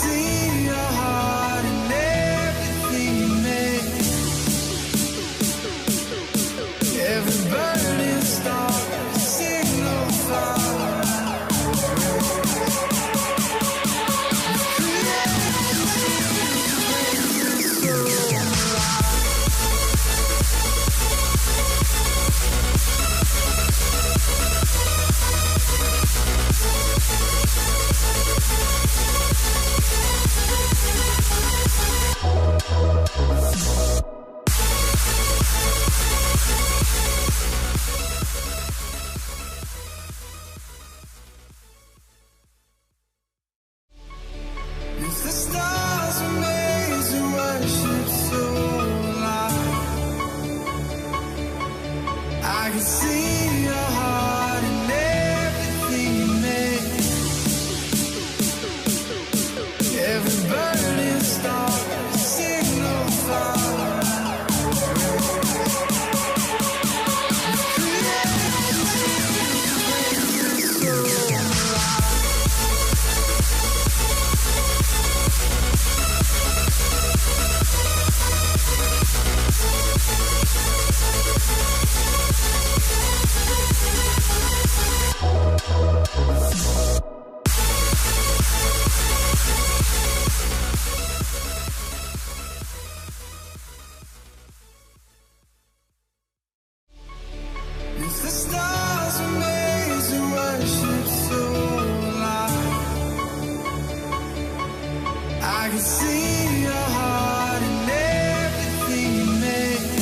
see your heart in everything you make. Every burning star, signal fire. So alive. If the stars were made to worship, so alive. I can see your heart in everything you make. Every burning star, signal fire. So alive. If the stars were made to worship, so alive. I can see your heart in everything you make.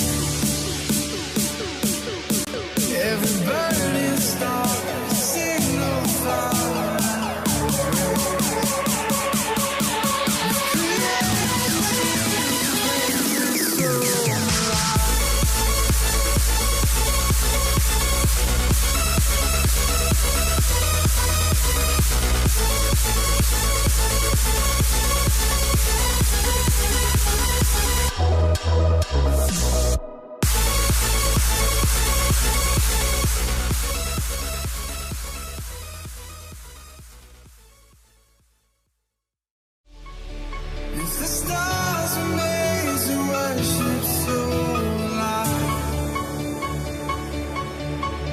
Every burning star, signal fire. So alive. If the stars were made to worship, so alive.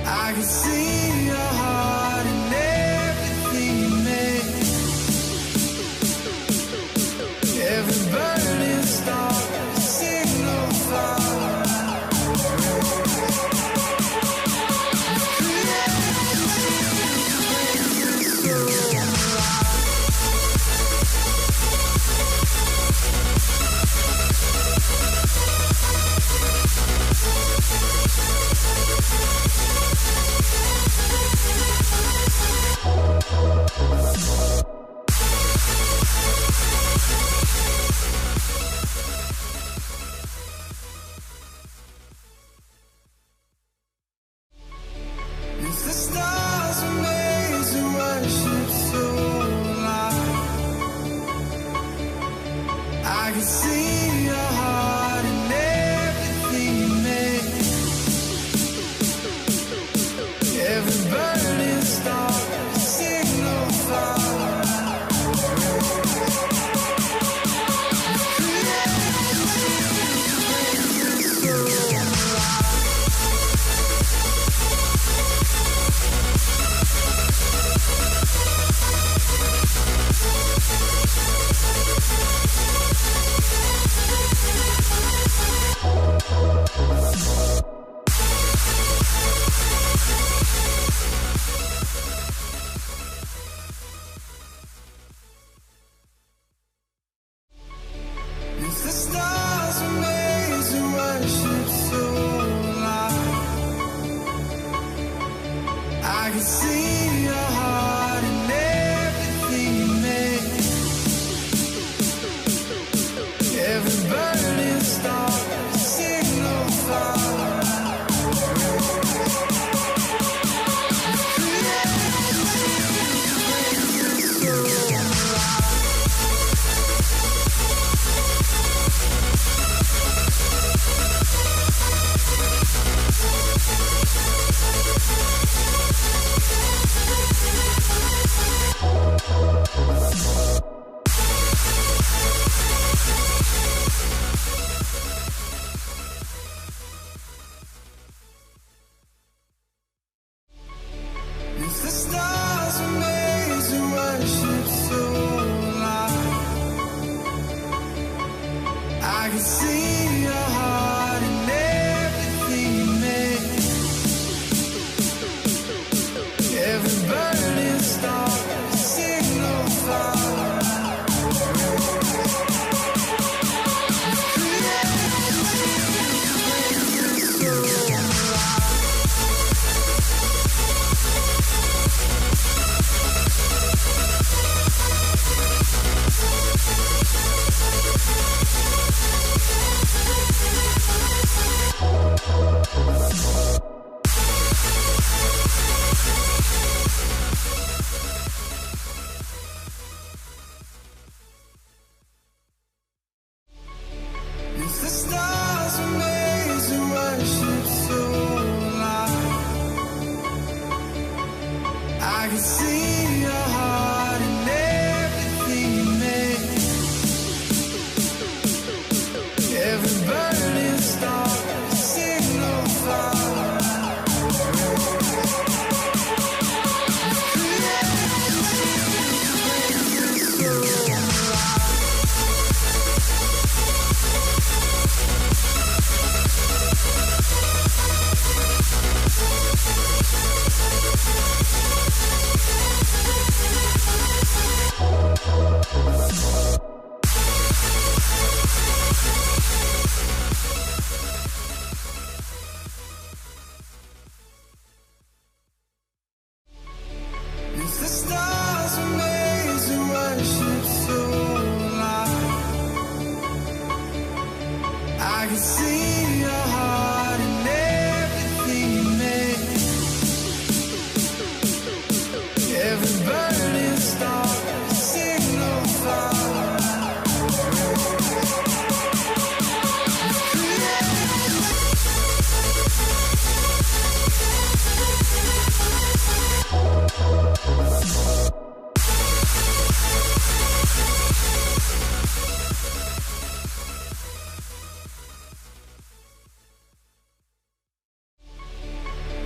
I can see your heart in everything you make. Every burning star, signal fire. So alive. If the stars were made to worship, so alive. I can see your heart in everything you make. Every burning star, signal fire. So alive. If the stars were made to worship, so alive. I can see your heart in everything you make. Every burning star, signal fire. So alive. I can see your heart in everything you make. Every burning star, signal fire. If the stars were made to worship, so will I. I can see your heart in everything you make. Every burning star, signal fire. If the stars were made to worship, so will I. I can see your heart in everything you make. Every burning star, signal fire.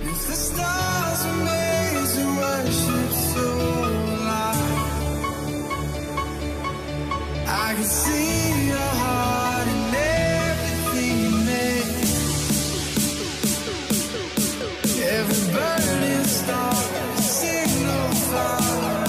If the stars were made to worship, so will I. I can see your heart in everything you make. Every burning star, signal fire.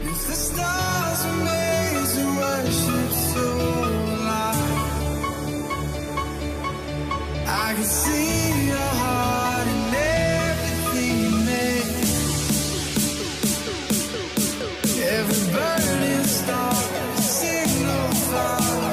If the stars were made to worship, so will I. I can see your heart in everything you make. Every burning star, signal fire.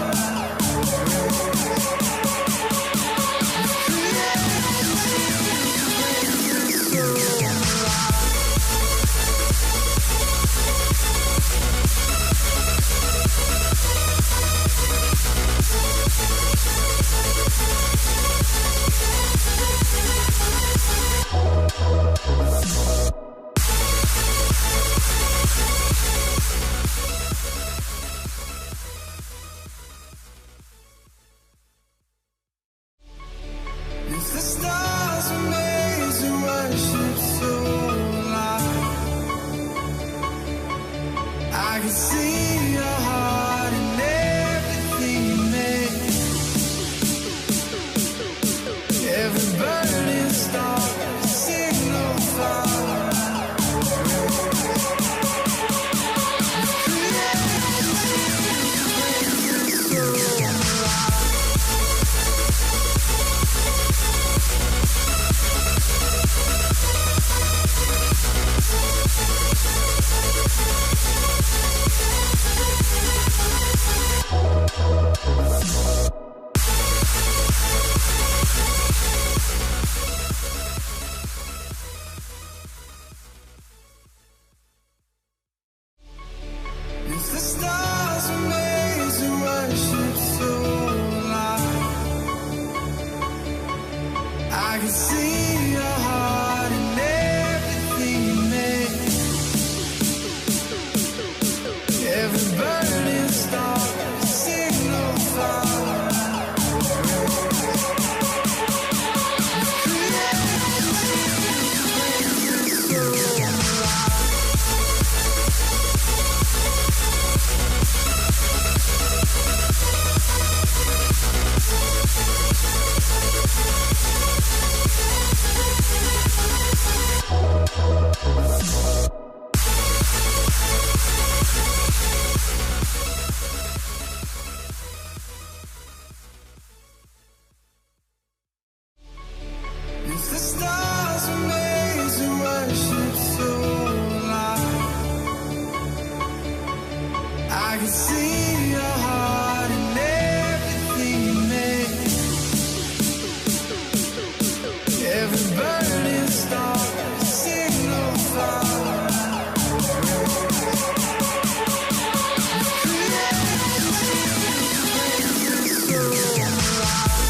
If the stars were made to worship, so will I. I can see your heart in everything you make. Every burning star, signal fire. I can see your heart in everything you make. Every burning star, signal fire. So alive.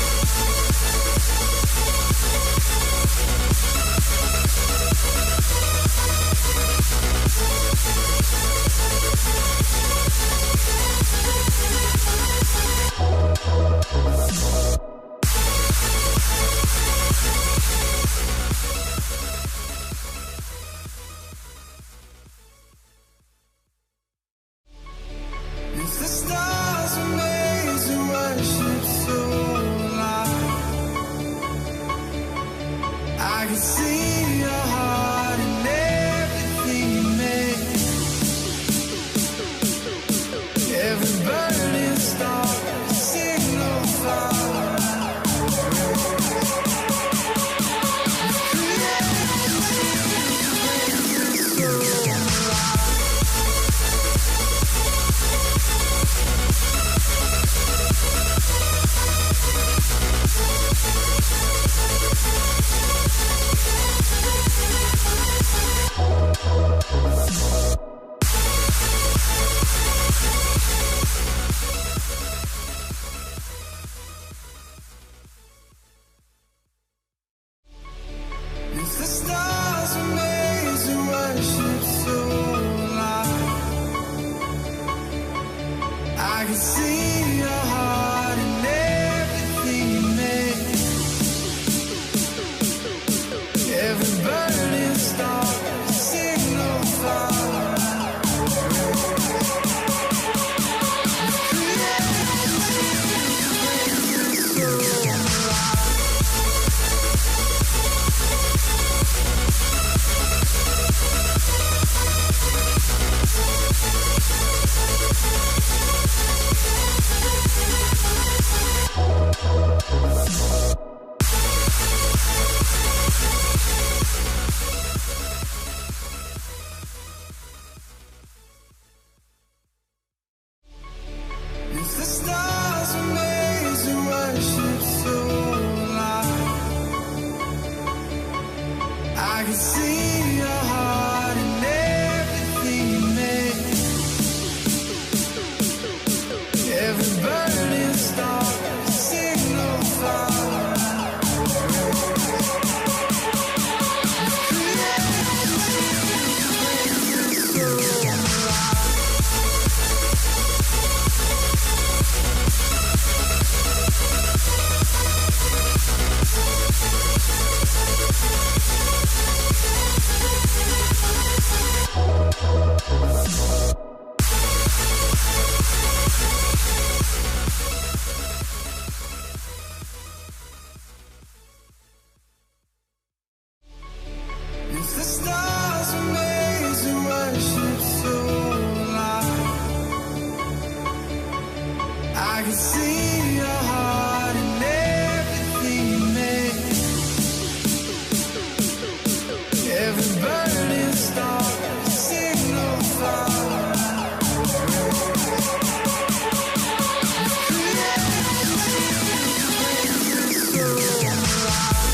If the stars were made to worship, so alive. I can see your heart in everything you make. Every burning star, signal fire. So alive. If the stars were made to worship, so alive. I can see your heart in everything you make. Every burning star, signal fire. So alive. If the stars were made to worship, so alive. I can see your heart in everything you make. Every burning star, signal fire. So alive. If the stars were made to worship, so alive. I can see your heart in everything you make. Every burning star, signal fire. So alive.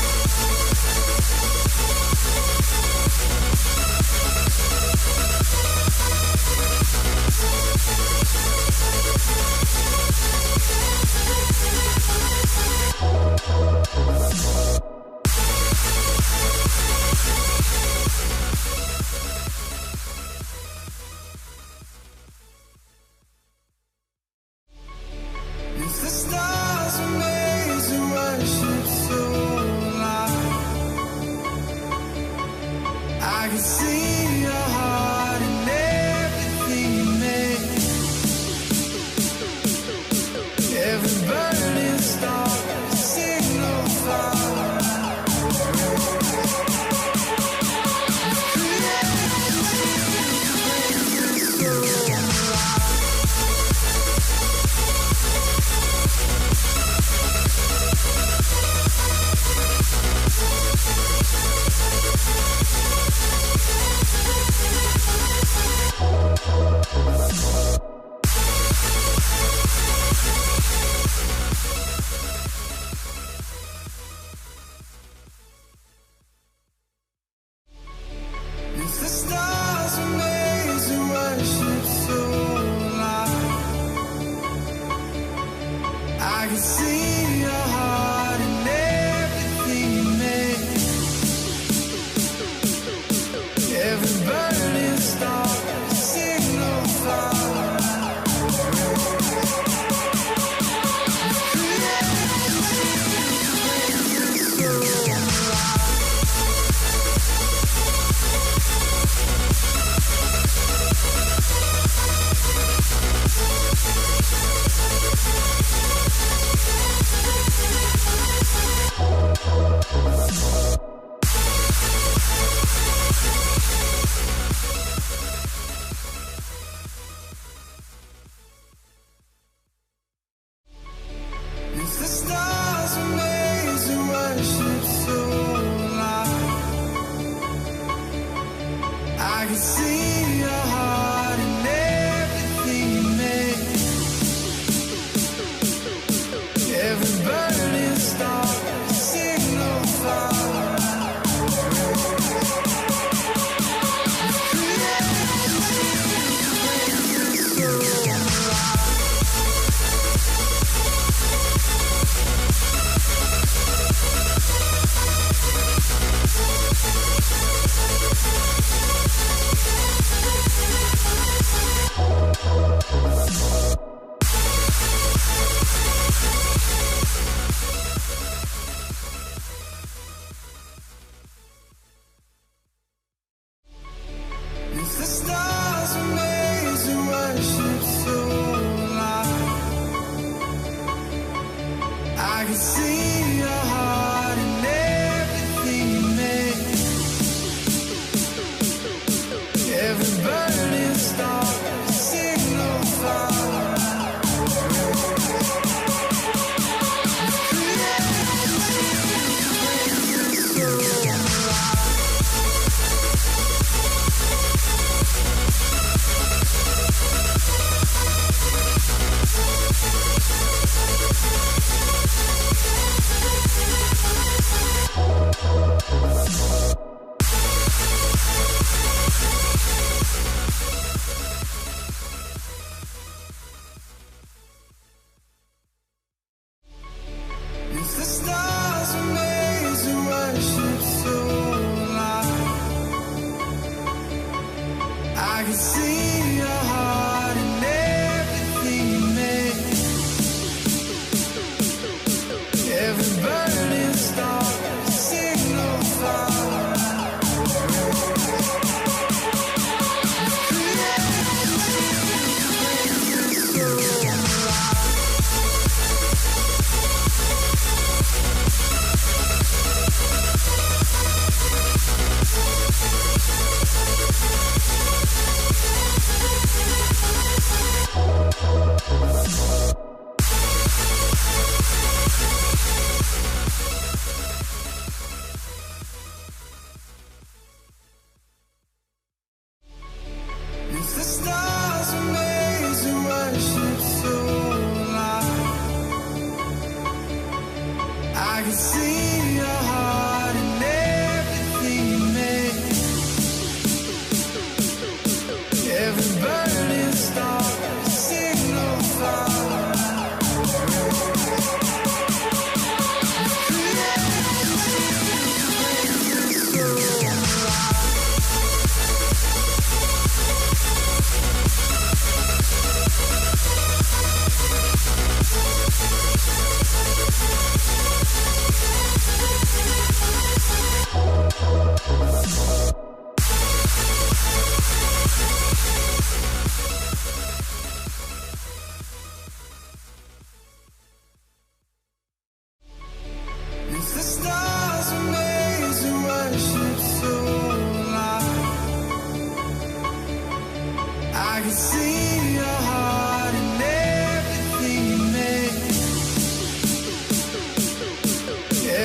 I can see your heart in everything you make.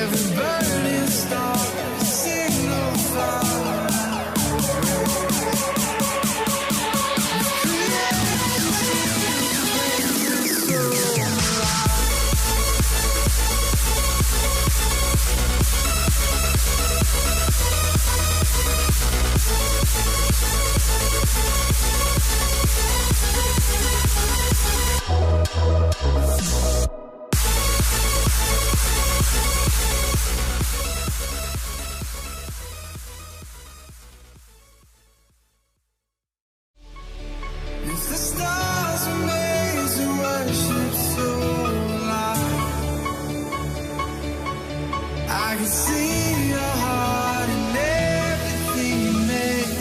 Every burning star, signal fire. If the stars were made to worship, so will I. I can see your heart in everything you make.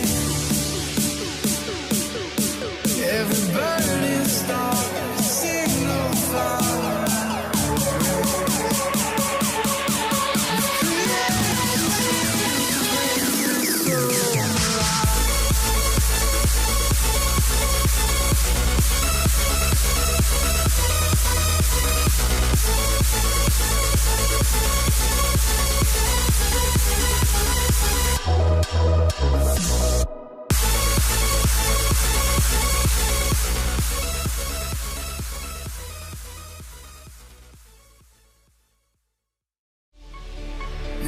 Every burning star, signal fire.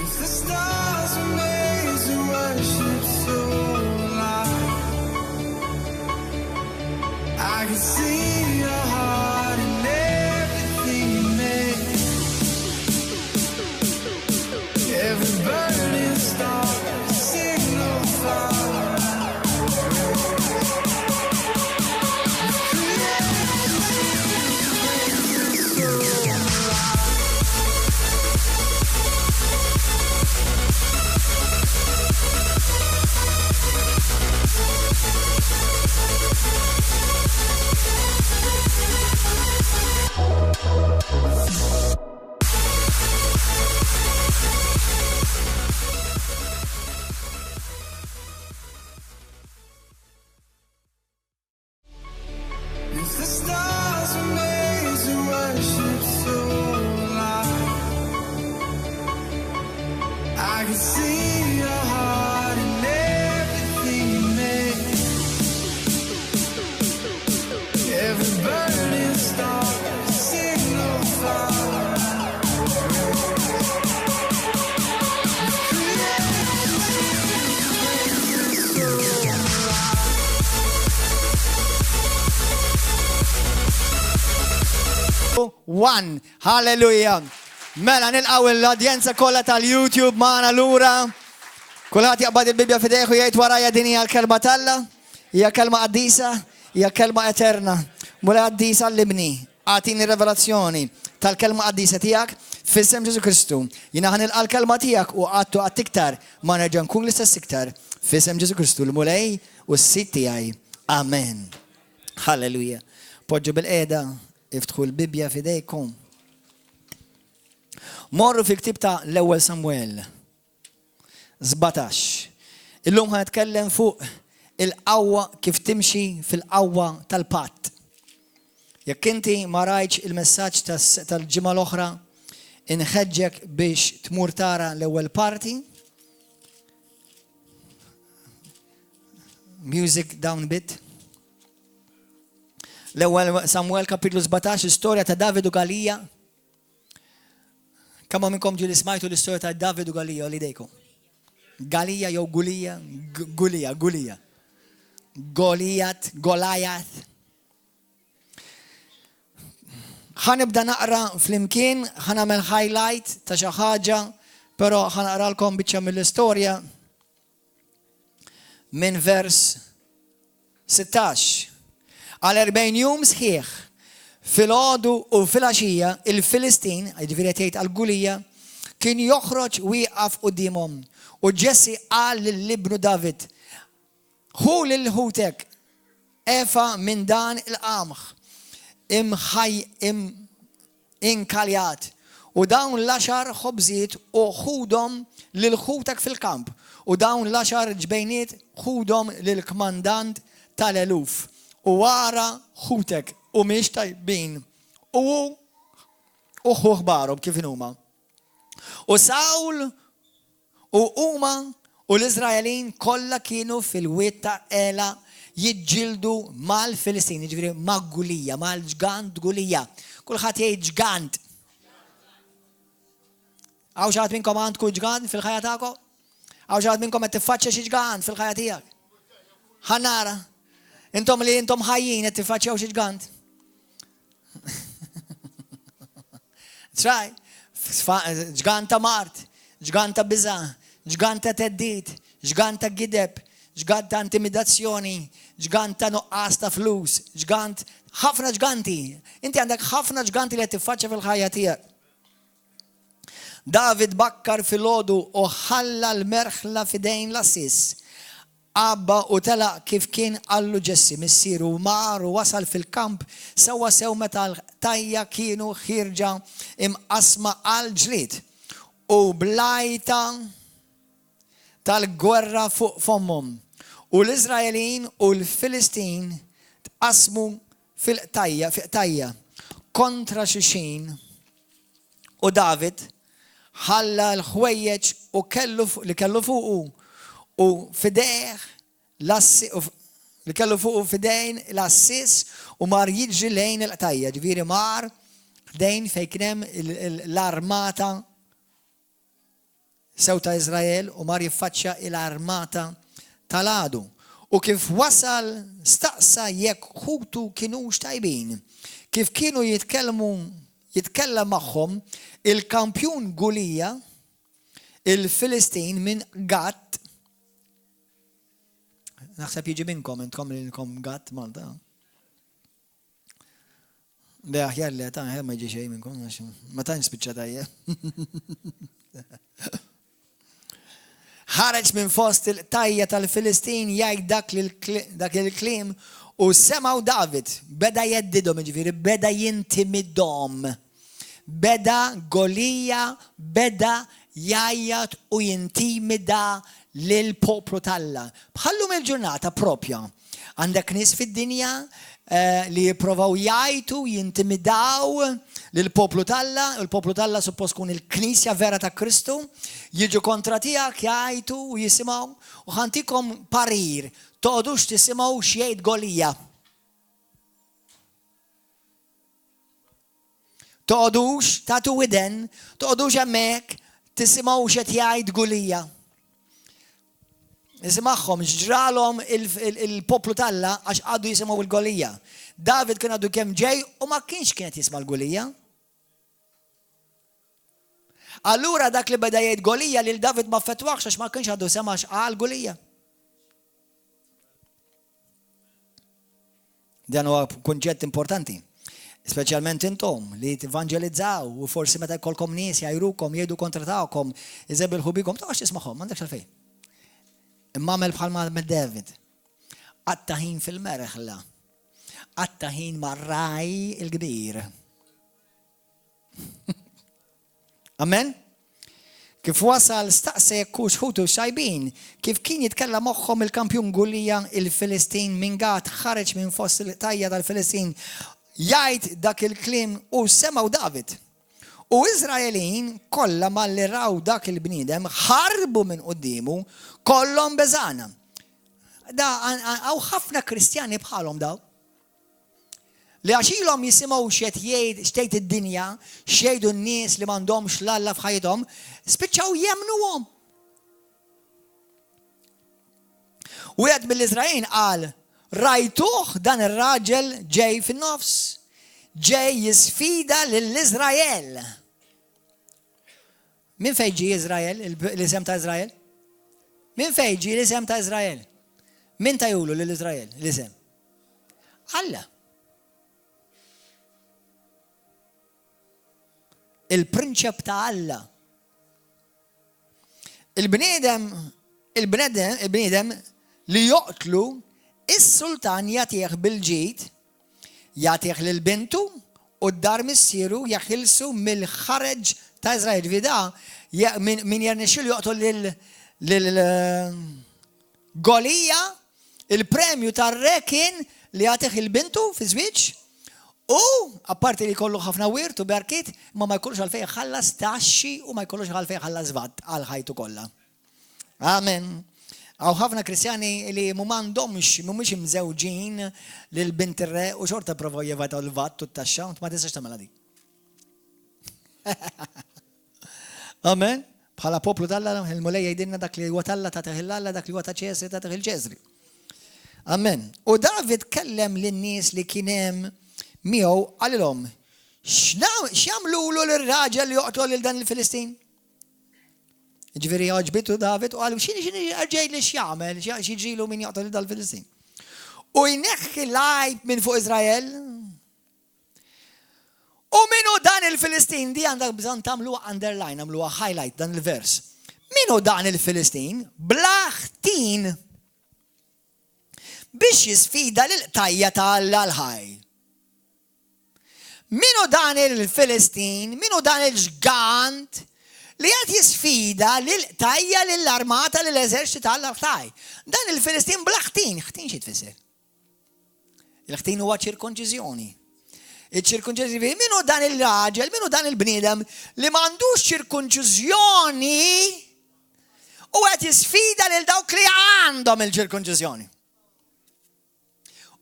If the stars were made to worship, so will I. I can see your heart in everything you make. Every burning star, signal fire. If the stars were made to worship, so will I. I can see your heart in everything you make. Every burning star, signal fire. One. Hallelujah. Mela nilqgħu l-udjenza kollha tal-YouTube magħna lura. Kulħadd jaqbad il-Bibbja f'idejh u jgħid warajja din hija l-kelma t'Alla, hija kelma qaddisa, hija kelma eterna. Mulej qaddis għallimni, agħtini revelazzjoni tal-kelma qaddisa tiegħek f'isem Ġesù Kristu. Jiena ħa nilqa' l-kelma tiegħek u qatt u qatt iktar ma nerġa' nkun l-istess iktar f'isem Ġesù Kristu l-Mulej u s-Sid tiegħi. Amen. Hallelujah. Poġġu bilqiegħda, iftħu l-Bibbja f'idejkom. Morru fil-ktieb ta' l-ewwel Samuel. 17. Illum ħa nitkellem fuq il-qawwa kif timxi fil-qawwa tal-patt. Jekk inti ma rajtx il-messaġġ tal-ġimgħa l-oħra, inħeġġek biex tmur tara l-ewwel parti. Music down bit. L-ewwel Samuel kapitlu 17, istorja ta' David u Galija. Kemm minnkom ġieli smajtu l-istorja ta' David u Galija u idejkom? Galija jew Gulija, Gulija, Gulija. Golijat, Golajat. Ħa nibda naqra flimkien, ħa nagħmel highlight ta' xi ħaġa, però ħa naqralkom biċċa mill-istorja minn vers 16. Għal 40 jum sħiħ filgħodu u filgħaxija il-Filistin, jiġifieri qed jgħid għal-Gulija, kien joħroġ wieqaf quddiemhom. U Ġessi qal lil ibnu David, Ħu lil ħutek efa minn dan il-qamħ imħaj im inkaljat u dawn l-għaxar ħobżiet u ħudhom lil ħutek fil-kamp u dawn l-għaxar ġbejniet ħudhom lill-kmandant tal-eluf. U ara ħutek humiex tajbin, u hu u ħu ħbarhom kif inhuma. U Sawl u huma u l-Iżraelin kollha kienu fil-wied ta' Ela jiġġieldu mal-Filistin, jiġifieri ma' Gulija, mal-ġgant Gulija. Kulħadd jgħid ġgant. Hawn xi ħadd minnkom għandku ġgant fil-ħajja tagħkom? Hawn xi ħadd minnkom qed tiffaċċja xi ġgant fil-ħajja tiegħek? Ħa nara. Intom li intom ħajjin qed tiffaċċjaw xi ġgant. Traj, ġgant ta' mart, ġgant ta' biża, ġgant ta' teddid, ġgant ta' gideb, ġgant ta' intimidazzjoni, ġgant ta' nuqqas ta' flus, ġgant, ħafna ġganti. Inti għandek ħafna ġganti li qed tiffaċċja fil-ħajja tiegħek. David bakkar filgħodu u ħalla l-merħla f'idejn l-għassies. Għabba u telaq kif kien qallu Ġessi missieru u mar u wasal fil-kamp sewwasew meta l-qtajja' kienu ħierġa imqassma għall-ġlied u bl-għajta tal-gwerra fuq fommhom. U l-Iżraelin u l-Filistin tqassmu fil-qtajja' fi qtajja' kontra xulxin u David ħalla l-ħwejjeġ u kellu li kellu fuqu u f'idejh li kellu fuqu f'idejn l-għassies u mar jiġri lejn il-qtajja', ġifieri mar ħdejn fejn kien hemm l-armata sew ta' Iżrael u mar jiffaċċja l-armata tal-għadu. U kif wasal staqsa jekk ħutu kinux tajbin. Kif kienu jitkellmu jitkellem magħhom, il-kampjun Gulija, il-Filistin minn Gat, naħseb jiġi minnkom, intkom li lkom Gat Malta. Le aħjar le ta' ma jiġi xejn minnkom, ma tantx spiċċa tajjeb. Ħareġ minn fost il-qtajja tal-Filistin jgħid dak il-kliem u semgħu David, beda jheddidhom, jiġifieri beda jintimidhom. Beda Golija beda jgħajjat u jintimida lill-poplu t'Alla. Bħal-lum il-ġurnata propja. Għandek nies fid-dinja li jipprovaw jgħajtu, jintimidaw lill-poplu t'Alla, u l-poplu t'Alla suppost tkun il-Knisja vera ta' Kristu, jiġu kontra tiegħek, jgħajtu u jisimgħu. U ħa ntikom parir, toqgħodux tisimgħu x'jgħid Golija. Toqgħodux tagħtu widen, toqgħodux hemmhekk tisimgħu x'qed jgħid Gulija. Nisimgħhom x'ġralhom il-poplu t'Alla għax qagħdu jisimgħu l-Golija. David kien għadu kemm ġej u ma kienx kien qed jisma' l-Gulija. Allura dak li beda jgħid Golija lil David ma affettwahx għax ma kienx għadu sema' x'qal Gulija. Dan huwa kunċett importanti. Speċjalment intom li tivanġelizzaw u forsi meta jkollkom nies jgħajrukom, jgħidu kontra tagħkom, iżebilħu bikom, toqgħodx tismagħhom, m'għandekx għalfejn. Imma għamel bħalma għamel David. Qatta' ħin fil-merħla. Qatta' ħin mar-ragħaj il-kbir. Amen? Kif wasal staqsa jekk hux ħutu xajbin, kif kien jitkellem moħħhom il-kampjun Gulija il-Filistin minn Gat ħareġ minn fost il-qtajja tal-Filistin jgħid dak il-kliem u semgħu David. U Iżraelin kollha malli raw dak il-bniedem ħarbu minn quddiemu kollhom beżgħana. Da hawn ħafna Kristjani bħalhom daw. Li għax ilhom jisimgħu x'qed jgħid, x'tgħid id-dinja, x'jgħidu n-nies li m'għandhomx l-Alla f'ħajjithom, spiċċaw jemmnuhom. Wieħed mill-Iżraelin qal, Rajtuh dan ir-raġel ġej fin-nofs, ġej jisfida lil Iżrael. Minn fejn ġie Iżrael, l-isem ta' Iżrael? Minn fejn ġie l-isem ta' Iżrael? Min tajulu lil Iżrael l-isem? Alla. Il-prinċep ta' Alla. Il-bniedem, il-bnedem, il-bniedem li joqtlu is-sultan jagħtih bil-ġid Jagħtih lil bintu u d-dar missieru jeħilsu mill-ħareġ ta' Iżrael. Ġifieri da min jirnexxielu joqtol lil Golija, il-premju tar-re kien li jagħtih il-bintu fi żwieġ u apparti li jkollu ħafna wirt u barkiet, imma ma jkollux għalfejn iħallas taxxi u ma jkollux għalfejn iħallas vat għal ħajtu kollha. Amen. Hawn ħafna Kristjani li m'għandhomx, mhumiex imżewġin lil bint ir-re u xorta provaw jevitaw l-vat u t-taxxa, ma tistax tagħmilha dik. Amen. Bħala poplu t'Alla, il-Mulej jgħidilna dak li huwa t'Alla tagħtih 'l Alla, dak li huwa ta' Ċesri tagħtih 'il Ċesri. Amen. U David kellem lin-nies li kien hemm miegħu qalilhom, x'jagħmlulu lir-raġel li joqtol lil dan il-Filistin? Ġifieri għoġbitu David u qalu x'inhi x'inhi erġej li x'jagħmel, x'jiġrilu min joqtol lil dal-Filistin. U jneħħi l-għajb minn fuq Iżrael. U min hu dan il-Filistin? Di għandek bżonn tagħmluha underline, għamluha highlight dan il-vers. Min hu dan il-Filistin? Bla ħtin biex jisfida l-qtajja ta' Alla l-ħaj. Min hu dan il-Filistin? Min hu dan il-ġgant li qed jisfida l-qtajja lill-armata lill-eżerċti ta' Alla l-ħaj? Dan il-Filistin bla ħtin, ħtin xi tfisser? Il-ħtin huwa ċirkonċiżjoni. Iċ-ċirkonċiżjoni, min hu dan il-raġel, min hu dan il-bniedem li m'għandux ċirkonċiżjoni u qed jisfida lil dawk li għandhom il-ċirkonċiżjoni.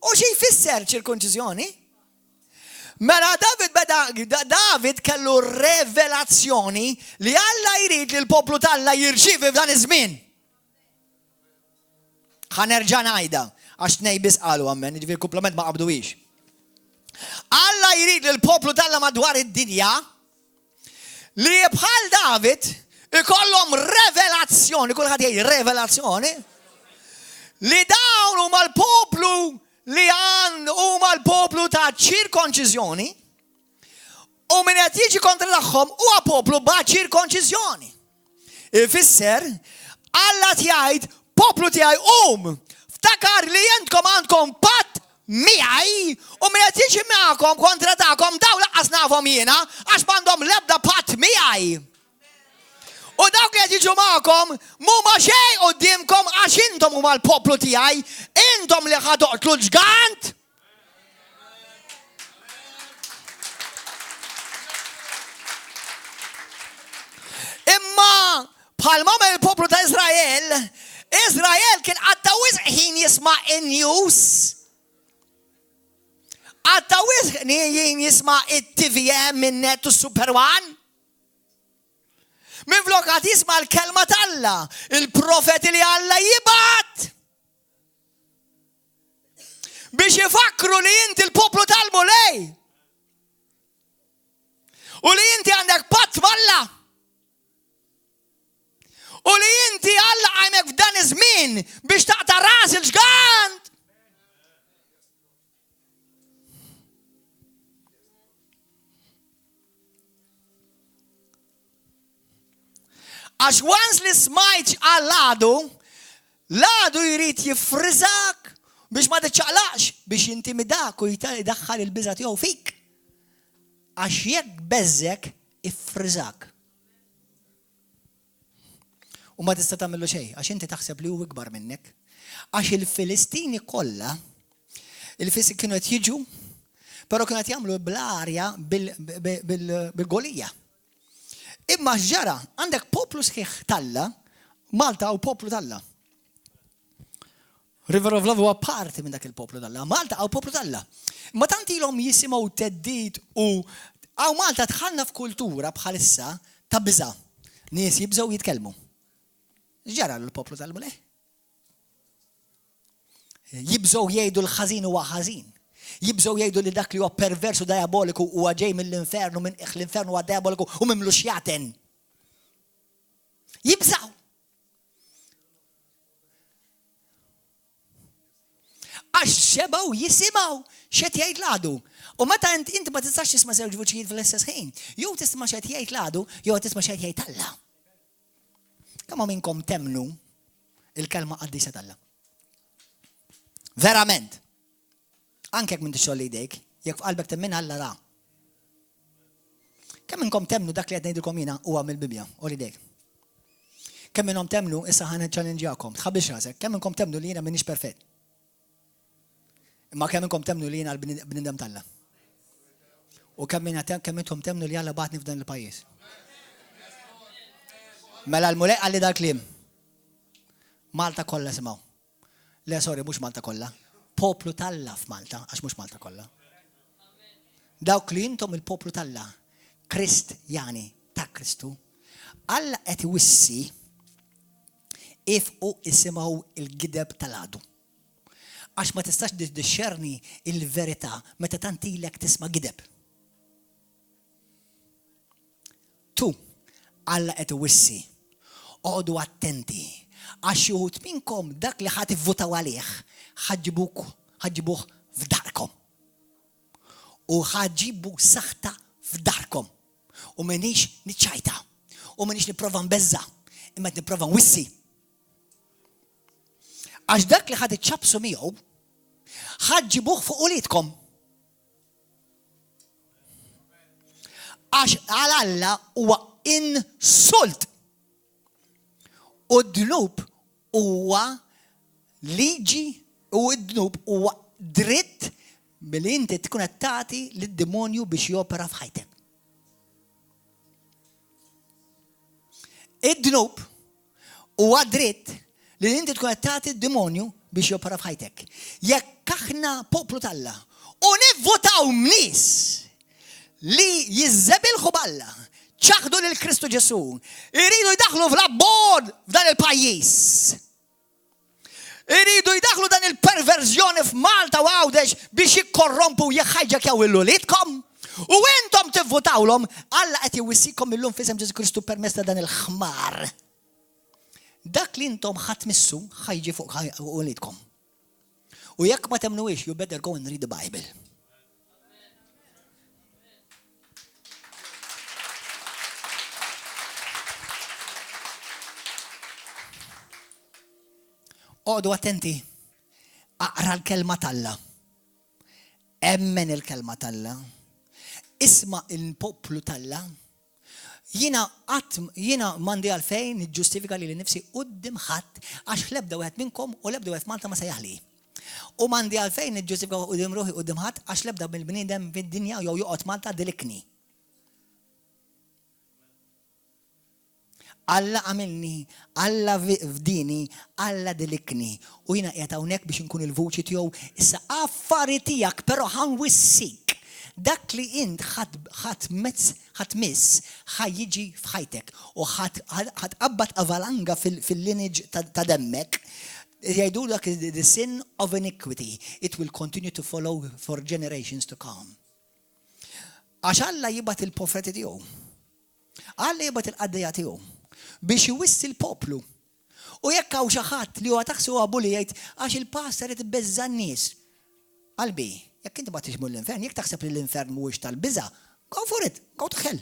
U xi jfisser ċirkonċiżjoni? Mela David beda David kellu revelazzjoni li Alla jrid li l-poplu t'Alla jirċievi f'dan iż-żmien. Ħa nerġa' ngħidha, għax tnej biss qalu ammen, jiġifieri kumplament ma qabduhiex. Alla jrid li l-poplu t'Alla madwar id-dinja li bħal David ikollhom revelazzjoni, kulħadd jgħid revelazzjoni, li dawn huma l-poplu li għand huma l-poplu ta' ċirkonċiżjoni u min qed jiġi kontra tagħhom huwa poplu ba' ċirkonċiżjoni. Ifisser, Alla jgħid, poplu tiegħi qum, ftakar li intkom għandkom patt miegħi u min qed jiġi magħkom kontra tagħkom daw laqqas nafhom jiena għax m'għandhom l-ebda patt miegħi. U dawk li qed jiġu magħkom m'huma xejn quddiemkom għax intom huma l-poplu tiegħi, intom li ħa toqtlu l-ġgant. Imma bħalma għamel il-poplu ta' Izrael, Izrael kien għadda wisq ħin jisma' in-news. Għadda wisq ħin jisma' it-TVM, in-net u Super One. Minflok għad jisma' l-kelma t'Alla, il-profeti li Alla jibgħat. Biex ifakru li inti l-poplu tal-Mulej. U li inti għandek patt m'Alla. U li inti Alla għajmek f'dan iż-żmien biex taqta' ras il-ġgant. Għax once li smajt għal għadu, l-għadu jrid jiffriżak biex ma tiċċaqlaqx, biex jintimidak u jdaħħal il-biża' tiegħu fik. Għax jekk beżżek, iffriżak. U ma tista' tagħmillu xejn, għax inti taħseb li hu ikbar minnek. Għax il-Filistini kollha, il-Filistini kienu qed jiġu, però kienu qed jagħmlu bl-arja bil-golija. Imma x'ġara? Għandek poplu sħiħ t'Alla, Malta u poplu t'Alla. River of Love huwa parti minn dak il-poplu t'Alla. Malta hawn poplu t'Alla. Ma tant ilhom jisimgħu theddid u hawn Malta dħalna f'kultura bħalissa ta' biża'. Nies jibżgħu jitkellmu. X'ġara lill-poplu tal-Mulej? Jibżgħu jgħidu l-ħażin huwa ħażin. Jibżgħu jgħidu li dak li huwa pervers u diaboliku huwa ġej mill-infernu, minn l-infernu huwa diaboliku u mimlu xjaten. Jibżgħu. Għax xebgħu jisimgħu x'qed jgħid l-għadu. U meta int inti ma tistax tisma' żewġ vuċijiet fl-istess ħin. Jew tisma' x'qed jgħid l-għadu, jew tisma' x'qed jgħid Alla. Kemm minnkom temnu il-kelma qaddisa t'Alla? Verament. Anke jekk m'intix tgħolli jdejk, jekk f'qalbek temmin Alla ra. Kemm minnkom temnu dak li qed ngħidilkom jiena huwa mill-Bibbja? Għolli jdejk. Kemm minnhom temnu, issa ħa niċċallenġjakom, tħabbix rasek, kemm minnkom temnu li jiena m'iniex perfett? Imma kemm inkom temmnu li jiena l-bniedem t'Alla? U kemm minna kemm intom temmnu li Alla bagħatni f'dan il-pajjiż? Mela l-Mulej qalli dal-kliem. Malta kollha simgħu. Le, sorry, mhux Malta kollha. Poplu t'Alla f'Malta, għax mhux Malta kollha. Dawk li intom il-poplu t'Alla, Kristjani ta' Kristu, Alla qed iwissi ifqu isimgħu il-gideb tal-għadu. Għax ma tistax tiddixxerni il-verità meta tant ilek tisma' gideb. Tu, Alla qed iwissi, oqogħdu attenti, għax xi wħud minnkom dak li ħa tivvutaw għalih ħa ġġibuk, ħa ġġibuh f'darkom. U ħa ġġibu saħta f'darkom. U m'iniex niċċajta. U m'iniex nipprova nbeżża', imma qed nipprova nwissi. Għax dak li ħa tiċċappsu miegħu, ħa ġġibuh fuq uliedkom. Għax għal Alla huwa insult. U d-dnub huwa liġi u d-dnub huwa dritt billi inti tkun qed tagħti lid-demonju biex jopera f'ħajtek. Id-dnub huwa dritt li inti tkun qed tagħti d-demonju biex jopera f'ħajtek. Jekk aħna poplu t'Alla u nivvutaw nies li jiżżebilħu b'Alla, ċaħdu lil Kristu Ġesù, iridu jdaħħlu fl-abbord f'dan il-pajjiż. Iridu jdaħħlu dan il-perverżjoni f'Malta u Għawdex biex jikkorrompu u jħajġakjaw il-uliedkom. U intom tivvutawlhom, Alla qed jwissikom illum f'isem Ġesù Kristu permezz ta' dan il-ħmar. Dak li intom ħa tmissu ħa jiġi fuq uliedkom. U jekk ma temnuhiex, you better go and read the Bible. Oqogħdu attenti. Aqra l-kelma t'Alla. Emmen il-kelma t'Alla. Isma' il-poplu t'Alla. Jiena qatt jiena m'għandi għalfejn niġġustifika lili nnifsi quddiem ħadd għax l-ebda wieħed minnkom u l-ebda wieħed f'Malta ma sejjaħli. U m'għandi għalfejn niġġustifika quddiem ruħi quddiem ħadd għax l-ebda mill-bniedem fid-dinja jew joqgħod Malta dilikni. Alla għamilni, Alla fdini, Alla dilikni u jiena qiegħed hawnhekk biex inkun il-vuċi tiegħu. Issa affari tiegħek però ħa nwissik. Dak li int ħa tmiss ħa jiġi f'ħajtek u ħa tqabbad avalanga fil-lineage ta' demmek. Jgħidulek the sin of iniquity, it will continue to follow for generations to come. Għax Alla jibgħat il-profeti tiegħu. Alla jibgħat il-qaddejja tiegħu biex iwissi l-poplu. U jekk hawn xi ħadd li huwa taħsbu huwa bully jgħid għax il-pastor qed ibeżża' n-nies. Qalbi, jekk inti ma tridx tmur l-infern, jekk taħseb li l-infern mhuwiex tal-biża', go for it, go to hell.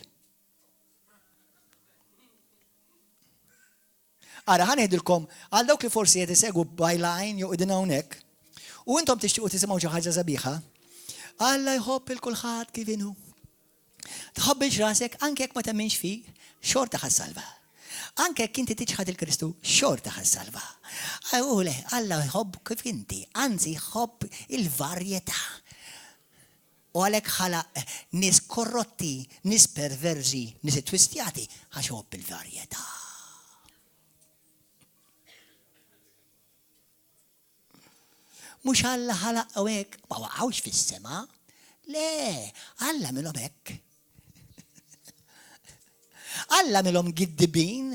Ara, ħa ngħidilkom, għal dawk li forsi qed isegwu by line jew qegħdin hawnhekk, u intom tixtiequ tisimgħu xi ħaġa sabiħa, Alla jħobb il kulħadd kif inhu. Tħobbix rasek anke jekk ma temminx fih, xorta ħa ssalva. Anke jekk inti tiċħad il-Kristu, xorta ħa ssalva. U le, Alla jħobb kif inti, anzi jħobb il-varjetà. U għalhekk ħalaq nies korrotti, nies perverżi, nies ittwistjati, għax iħobb il-varjetà. Mhux Alla ħalaqhom hekk, ma waqgħux fis-sema. Le, Alla għamilhom hekk. Alla għamilhom giddibin,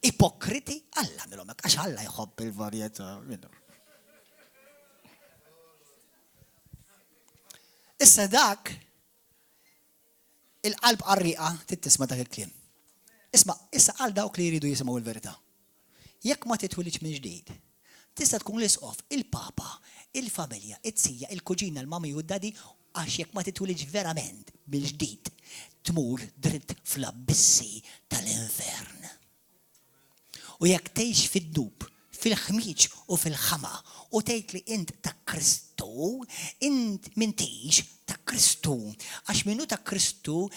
ipokriti, Alla għamilhom hekk, għax Alla jħobb il-varjetà. Issa dak il-qalb qarrieqa trid tisma' dak il-kliem. Isma' issa għal dawk li jridu jisimgħu l-verità. Jekk ma titwilidx minn ġdid, tista' tkun l-isqof, il-papa, il-familja, it-zija, il-kuġina, il-mummy u d-daddy għax jekk ma titwilidx verament mill-ġdid, tmur dritt fl-abbissi tal-infern. U jekk tgħix fid-dnub, fil-ħmieġ u fil-ħama u tgħid li int ta' Kristu, int m'intix ta' Kristu. Għax min hu ta' Kristu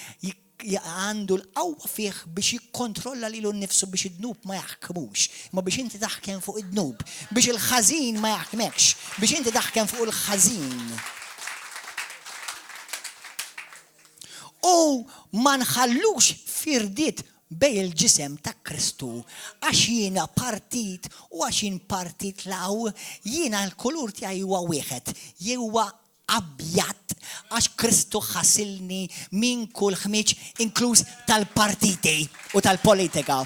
għandu l-qawwa fih biex jikkontrolla lilu nnifsu biex id-dnub ma jaħkmux, imma biex inti taħkem fuq id-dnub, biex il-ħażin ma jaħkmekx, biex inti taħkem fuq il-ħażin. U ma nħallux firdiet bejn il-ġisem ta' Kristu, għax jiena partit u għax jien partit 'l hawn, jiena l-kulur tiegħi huwa wieħed, huwa abjad, għax Kristu ħasilni minn kull ħmieġ inkluż tal-partiti u tal-politika.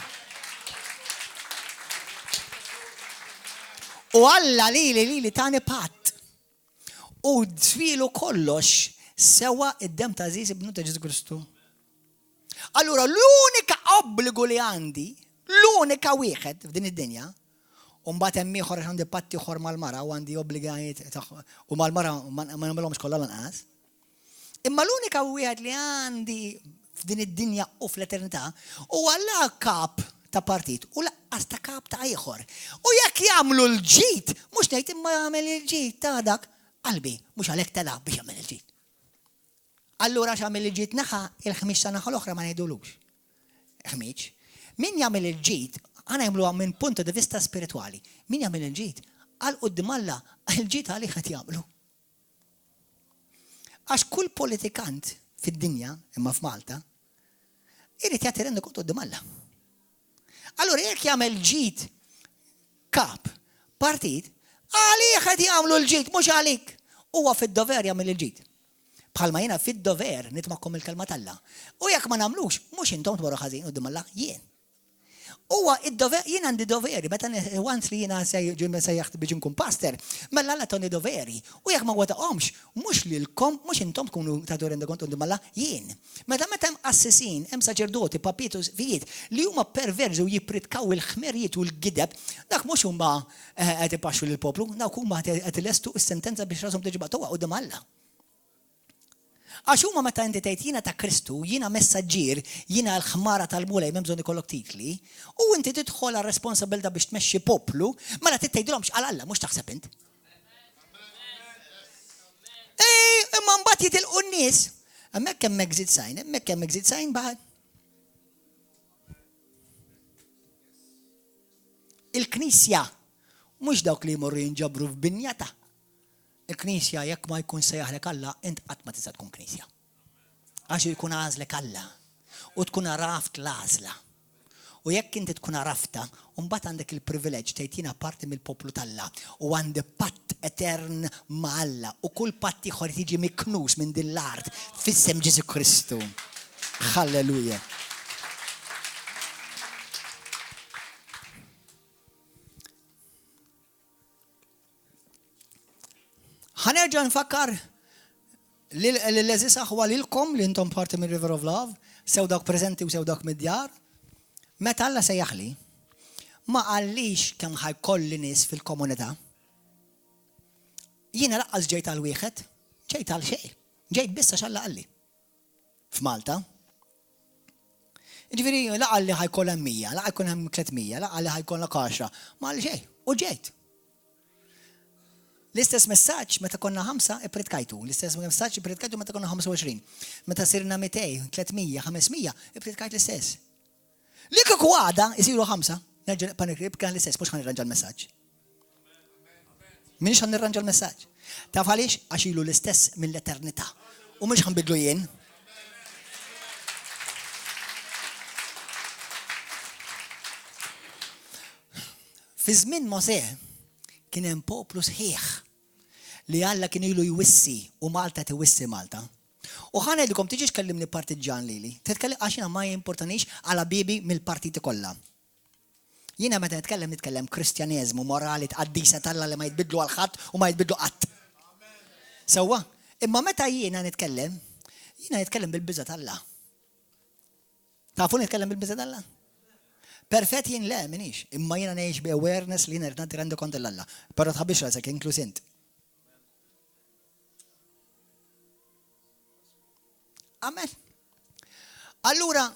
U Alla lili lili tani patt. U swielu kollox sewa id-demm ta' għażiż ibnu ta' Ġesù Kristu. Allura l-unika obbligu li għandi, l-unika wieħed f'din id-dinja, u mbagħad hemm ieħor għax għandi patt ieħor mal-mara u għandi obbligajiet u mal-mara ma nagħmilhomx kollha lanqas. Imma l-unika wieħed li għandi f'din id-dinja u fl-eternità huwa la kap ta' partit u laqqas ta' kap ta' ieħor. U jekk jagħmlu l-ġid, mhux ngħid imma jagħmel il-ġid ta' dak qalbi, mhux għalhekk tela' biex jagħmel il-ġid. Allura għax għamel il-ġid naħa, il-ħmieġ ta' naħa l-oħra ma ngħidulux. Ħmieġ. Min jagħmel il-ġid, għana jagħmluha minn punto di vista spiritwali. Min jagħmel il-ġid, għal quddiem Alla, il-ġid għalih qed jagħmlu. Għax kull politikant fid-dinja, imma f'Malta, irid jagħti rendikont quddiem Alla. Allura jekk jagħmel ġid kap partit, għalih qed jagħmlu l-ġid mhux għalik. Huwa fid-dover jagħmel il-ġid. Bħalma jiena fid-dover nitmakkom il-kelma t'Alla. U jekk ma nagħmlux, mhux intom tmorru ħażin quddiem Alla, jien. Huwa id-dover, jien għandi doveri, meta once li jiena sejjaħt biex inkun pastor, mela Alla tani doveri. U jekk ma nwettaqhomx, mhux lilkom, mhux intom tkunu tagħtu rendikont quddiem Alla, jien. Meta meta hemm qassisin, hemm saċerdoti, papiet u isqfijiet li huma perversi u jippritkaw il-ħmerijiet u l-gideb, dak mhux huma qed ipaxxu lill-poplu, dawk huma qed ilestu s-sentenza biex rashom tiġi maqtugħa quddiem Alla. Għax huma meta inti tgħid jiena ta' Kristu, jiena messaġġier, jiena l-ħmara tal-Mulej m'hemm bżonn ikollok titli, u inti tidħol għar-responsabilità biex tmexxi poplu, mela trid tgħidilhom x'qal Alla, mhux taħseb int. Ej, imma mbagħad jitilqu n-nies. Hemmhekk hemm exit sign, hemmhekk hemm exit sign bħal. Il-Knisja mhux dawk li jmorru jinġabru f'binja ta' Il-Knisja jekk ma jkunx sejjaħlek Alla, int qatt ma tista' tkun Knisja. Għax jkun għażlek Alla u tkun għaraft l-għażla. U jekk inti tkun għaraftha, mbagħad għandek il-privileġġ tgħid jiena parti mill-poplu t'Alla u għandi patt etern ma' Alla u kull patt ieħor jiġi miknus minn din l-art f'isem Ġesù Kristu. Halleluja. Ħa nerġa' nfakkar lill-għeżież aħwa lilkom li intom parti minn River of Love, sew dawk preżenti u sew dawk mid-djar, meta Alla sejjaħli, ma qallix kemm ħa jkolli nies fil-komunità. Jiena laqqas ġejt għal wieħed, ġejt għal xejn. Ġejt biss għax Alla qalli. F'Malta. Ġifieri, la qalli ħa jkollha 100, la jkun hemm 300, la qalli ħa jkollna 10, ma qalli xejn. U ġejt. L-istess messaġġ meta konna ħamsa ippritkajtu, l-istess messaġġ ippritkajtu meta konna 25. Meta sirna 200, 300, 500, ippritkajt l-istess. Li kieku għada jsiru ħamsa, nerġa' nibqa' nippritka l-istess, mhux ħa nirranġa l-messaġġ. Minix ħa nirranġa l-messaġġ. Taf għaliex? Għax ilu l-istess mill-eternità. U mhux ħa nbidlu jien. Fi żmien Mosè kien hemm poplu sħiħ li Alla kien ilu jwissi u Malta tiwissi Malta. U ħa ngħidilkom tiġix tkellimni partiġġan lili, titkellem għax jiena ma jimpurtanix għala bibi mill-partiti kollha. Jiena meta nitkellem nitkellem Kristjaneżmu, morali, tqaddisa t'Alla li ma jitbiddlu għal ħadd u ma jitbiddlu qatt. Sewwa? Imma meta jiena nitkellem, jiena nitkellem bil-biża' t'Alla. Tafu nitkellem bil-biża' t'Alla? Perfett jien le, minix. Imma jiena ngħix bi awareness li jiena rrid nagħti rendikont lil Alla. Però tħabbix rasek, inkluż int. Amen. Allura,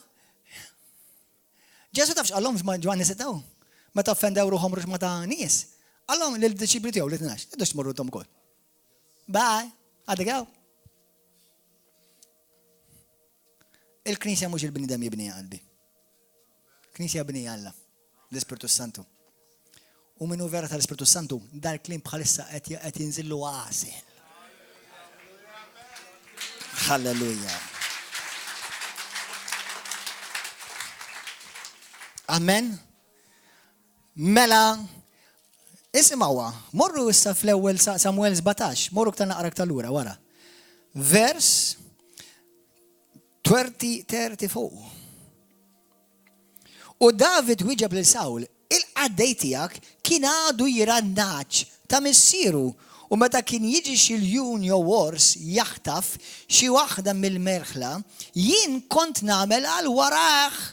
Ġesu tafx għallhom Ġwanni setaw, meta offendew ruħhom ruxma ta' nies, għallhom lil disċipli tiegħu li tnax, idux tmorru tom ukoll. Bye, għadek hawn. Il-Knisja mhux il-bniedem jibniha qalbi. Knisja jibniha Alla, l-Ispirtu Santu. U min hu vera tal-Ispirtu Santu, dal-kliem bħalissa qed jinżillu għasel. Halleluja. Amen. Mela, isimgħuha, morru issa fl-ewwel Samuel 17, morru ktar naqra aktar lura wara. Vers 34. U David wieġeb lil Sawl, Il-qaddej tiegħek kien għadu jirgħa n-nagħaġ ta' missieru, u meta kien jiġi xi ljun jew ors jaħtaf xi waħda mill-merħla, jien kont nagħmel għal warajh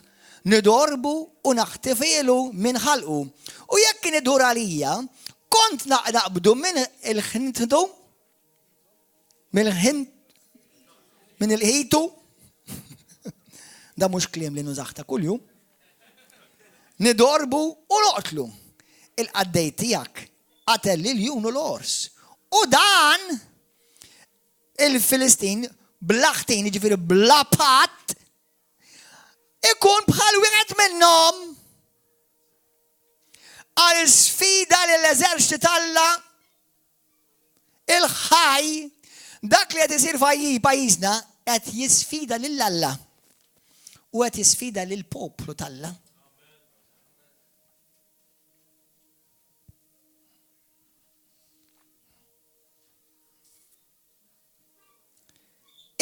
Nidorbu u naħtifielu minn ħalqu. U jekk kien idur għalija, kont naqbdu minn il-ħntu, mill-ħin, minn il-ħitu. Da mhux kliem li nużah ta' kuljum. Nidorbu u noqtlu. Il-qaddej tiegħek qatel l-iljun u l-ors. U dan il-Filistin bla ħtin, jiġifieri bla patt, Ikun bħal wieħed minnhom għal sfida lill-eżerċti t'Alla il-ħaj dak li qed isir f'ajji pajjiżna qed jisfida lil Alla u qed jisfida lil poplu t'Alla.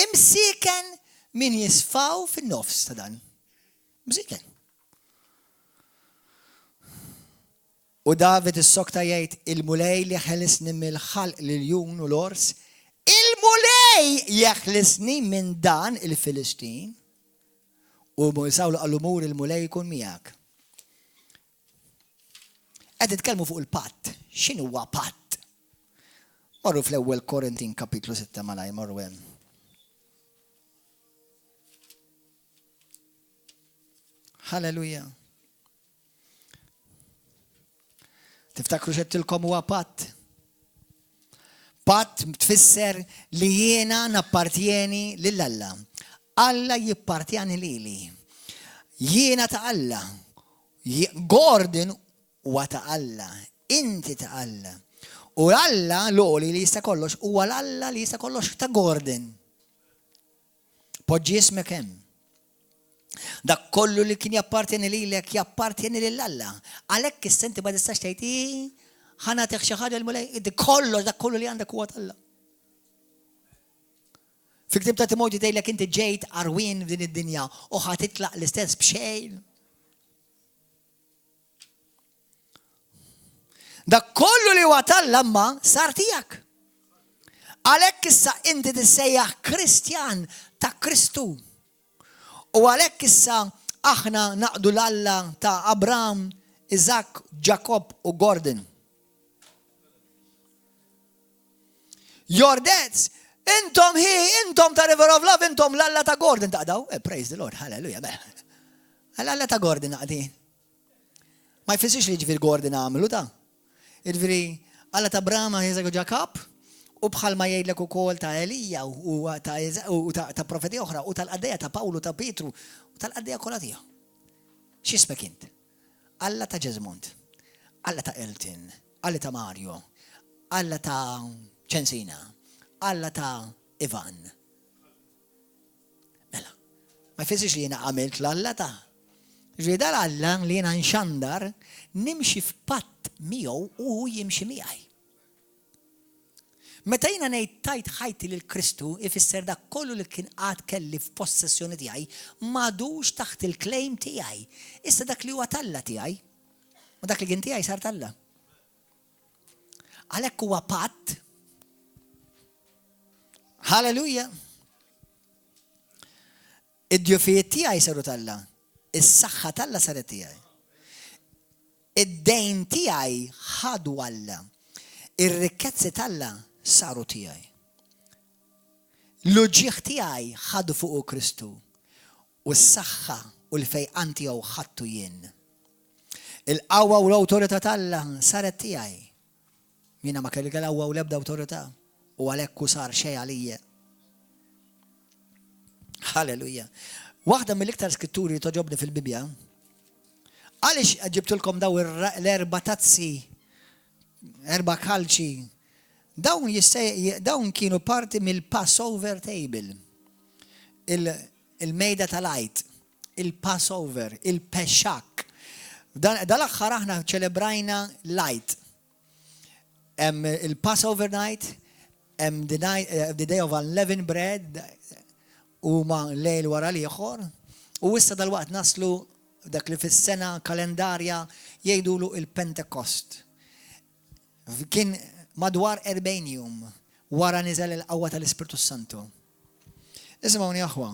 Imsieken min jisfaw fin-nofs ta' dan. Msieken. U David issokta jgħid, Il-Mulej li ħelisni mill-ħalq l-iljun u l-ors, il-Mulej jeħlisni minn dan il-Filistin. U Sawlu qallu mur il-Mulej ikun miegħek. Qed nitkellmu fuq il-patt. X'inhuwa patt? Morru fl-ewwel Korintin kapitlu 6 malaj, morru hemm. Halleluja. Tiftakru xettilkom huwa patt? Patt tfisser li jiena nappartjeni lil Alla. Alla jippartjani lili. Jiena ta' Alla. Gordon huwa ta' Alla. Inti ta' Alla. U Alla l-għoli li jista' kollox huwa l-Alla li jista' kollox ta' Gordon. Poġġi ismek hemm. Dak kollu li kien jappartjeni lilek jappartjeni lil Alla. Għalhekk issa inti ma tistax tgħid ħa nagħtih xi ħaġa l-Mulej, kollox dak kollu li għandek huwa t'Alla. Fi ktib ta' Timotju tgħidlek inti ġejt għarwien f'din id-dinja u ħa titlaq l-istess b'xejn. Dak kollu li huwa t'Alla imma sar tiegħek. Għalhekk issa inti tissejjaħ Kristjan ta' Kristu. U għalhekk issa aħna naqdu l-Alla ta' Abram, Iżakk, Ġakobb u Gordon. Jordez, intom hi, intom ta' River of Love, intom l-Alla ta' Gordon taqdaw. Eh, praise the Lord, hallelujah. Mela. L-Alla ta' Gordon naqdi. Ma jfissirx li ġifieri Gordon għamlu ta'. Jiġifieri Alla ta' Abraham, Iżak u Ġakobb, u bħalma jgħidlek ukoll ta' Elija u ta' profeti oħra u tal-qaddejja ta' Pawlu ta' Pietru u tal-qaddejja kollha tiegħu. X'ismek int? Alla ta' Jesmond, Alla ta' Elton, Alla ta' Mario, Alla ta' Ċensina, Alla ta' Ivan. Mela, ma jfissirx li jiena għamilt l-Alla ta'. Ġifieri dal-Alla li jiena nxandar nimxi f'patt miegħu u hu jimxi miegħi. Meta jiena ngħid tajt ħajti lil Kristu ifisser dak kollu li kien qatt kelli f'possessjoni tiegħi m'għadux taħt il-claim tiegħi. Issa dak li huwa t'Alla tiegħi. U dak li kien tiegħi sar t'Alla. Għalhekk huwa patt. Halleluja! Id-djufijiet tiegħi saru t'Alla. Is-saħħa t'Alla saret tiegħi. Id-dejn tiegħi ħadu Alla. Ir-rikkezzi t'Alla saru tiegħi. L-uġigħ tiegħi ħadu fuqu Kristu u s-saħħa u l-fejqan tiegħu ħadtu jien. Il-qawwa u l-awtorità t'Alla saret tiegħi. Jiena ma kelli qawwa u l-ebda awtorità u għalhekk hu sar xejn għalija. Halleluja. Waħda mill-iktar skritturi li toġobni fil-Bibbja, għaliex ġibtulkom daw l-erba tazzi, erba kalċi, dawn dawn kienu parti mill-Passover table, il-mejda tal-Għid, il-Passover, il-Peshak. Dal-aħħar aħna ċelebrajna l-Għid. Hemm il-Passover night, hemm the, night, eh, the day of unleavened bread, huma lejl wara l-ieħor, u issa dal-waqt naslu dak li fis-sena kalendarja jgħidulu il-Pentecost. Kien madwar 40 jum wara niżel il-qawwa tal-Ispirtu Santu. Isimgħuni aħwa.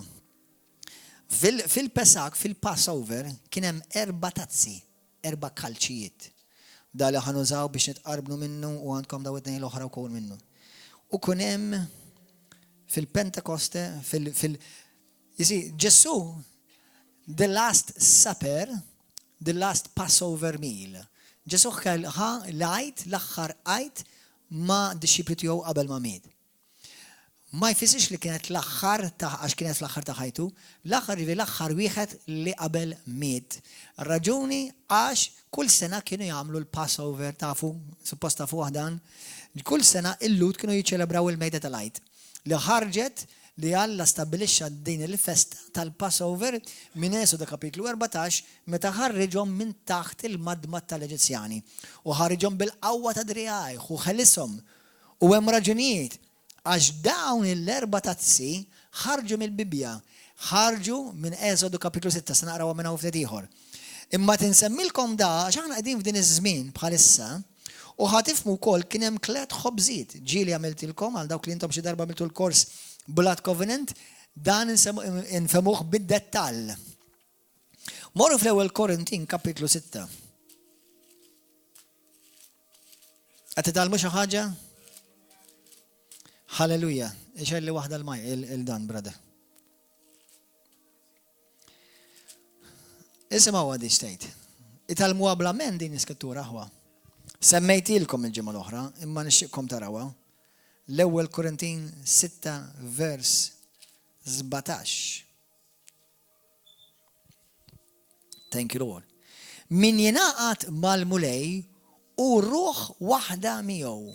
Fil-Pesak, fil-Passover, kien hemm erba' tazzi, erba' kalċijiet. Da li ħa nużaw biex nitqarbnu minnu u għandkom daw it-tnejn l-oħra wkoll minnu. U kun hemm fil-Pentekoste, fil-, fil you see, Ġesù, the last supper, the last Passover meal. Ġesù ħa l-Għid, l-aħħar Għid ma' dixxipli tiegħu qabel ma miet. Ma jfissirx li kienet l-aħħar ta' għax kienet fl-aħħar ta' ħajtu, l-aħħar jiġifieri l-aħħar wieħed li qabel miet. Raġuni għax kull sena kienu jagħmlu l-Passover, tafu, suppost tafuh dan, kull sena il-Lhud kienu jiċċelebraw il-mejda tal-Għid li ħarġet li Alla stabbilixxa din il-festa tal-Passover minn Esodu kapitlu 14 meta ħarriġhom minn taħt il-madmad tal-Eġizzjani u ħariġhom bil-qawwa ta' driegħajh u ħelishom U hemm raġunijiet għax dawn l-erba' tazzi ħarġu mill-Bibbja, ħarġu minn Eżodu kapitlu 6, se naqrawha minn hawn ftit ieħor. Imma tinsemmilkom da għax aħna qegħdin f'din iż-żmien bħalissa u ħa tifhmu wkoll kien hemm tliet ħobżiet. Ġieli għamiltilkom għal dawk li intom xi darba għamiltu l-kors Blood Covenant, dan infehmuh bid-dettall. Morru fl-ewwel Korintin kapitlu 6. Qed titgħallmu xi ħaġa? Halleluja. Ixelli waħda l-maj il-dan, brother. Isimgħu għadi xtejt. Italmu bla men din l-iskrittura aħwa. Semmejtilkom il-ġimgħa l-oħra, imma nixtieqkom tarawha. L-ewwel Korintin 6 vers 17. Thank you Lord. Min jingħaqad mal-Mulej hu ruħ waħda miegħu.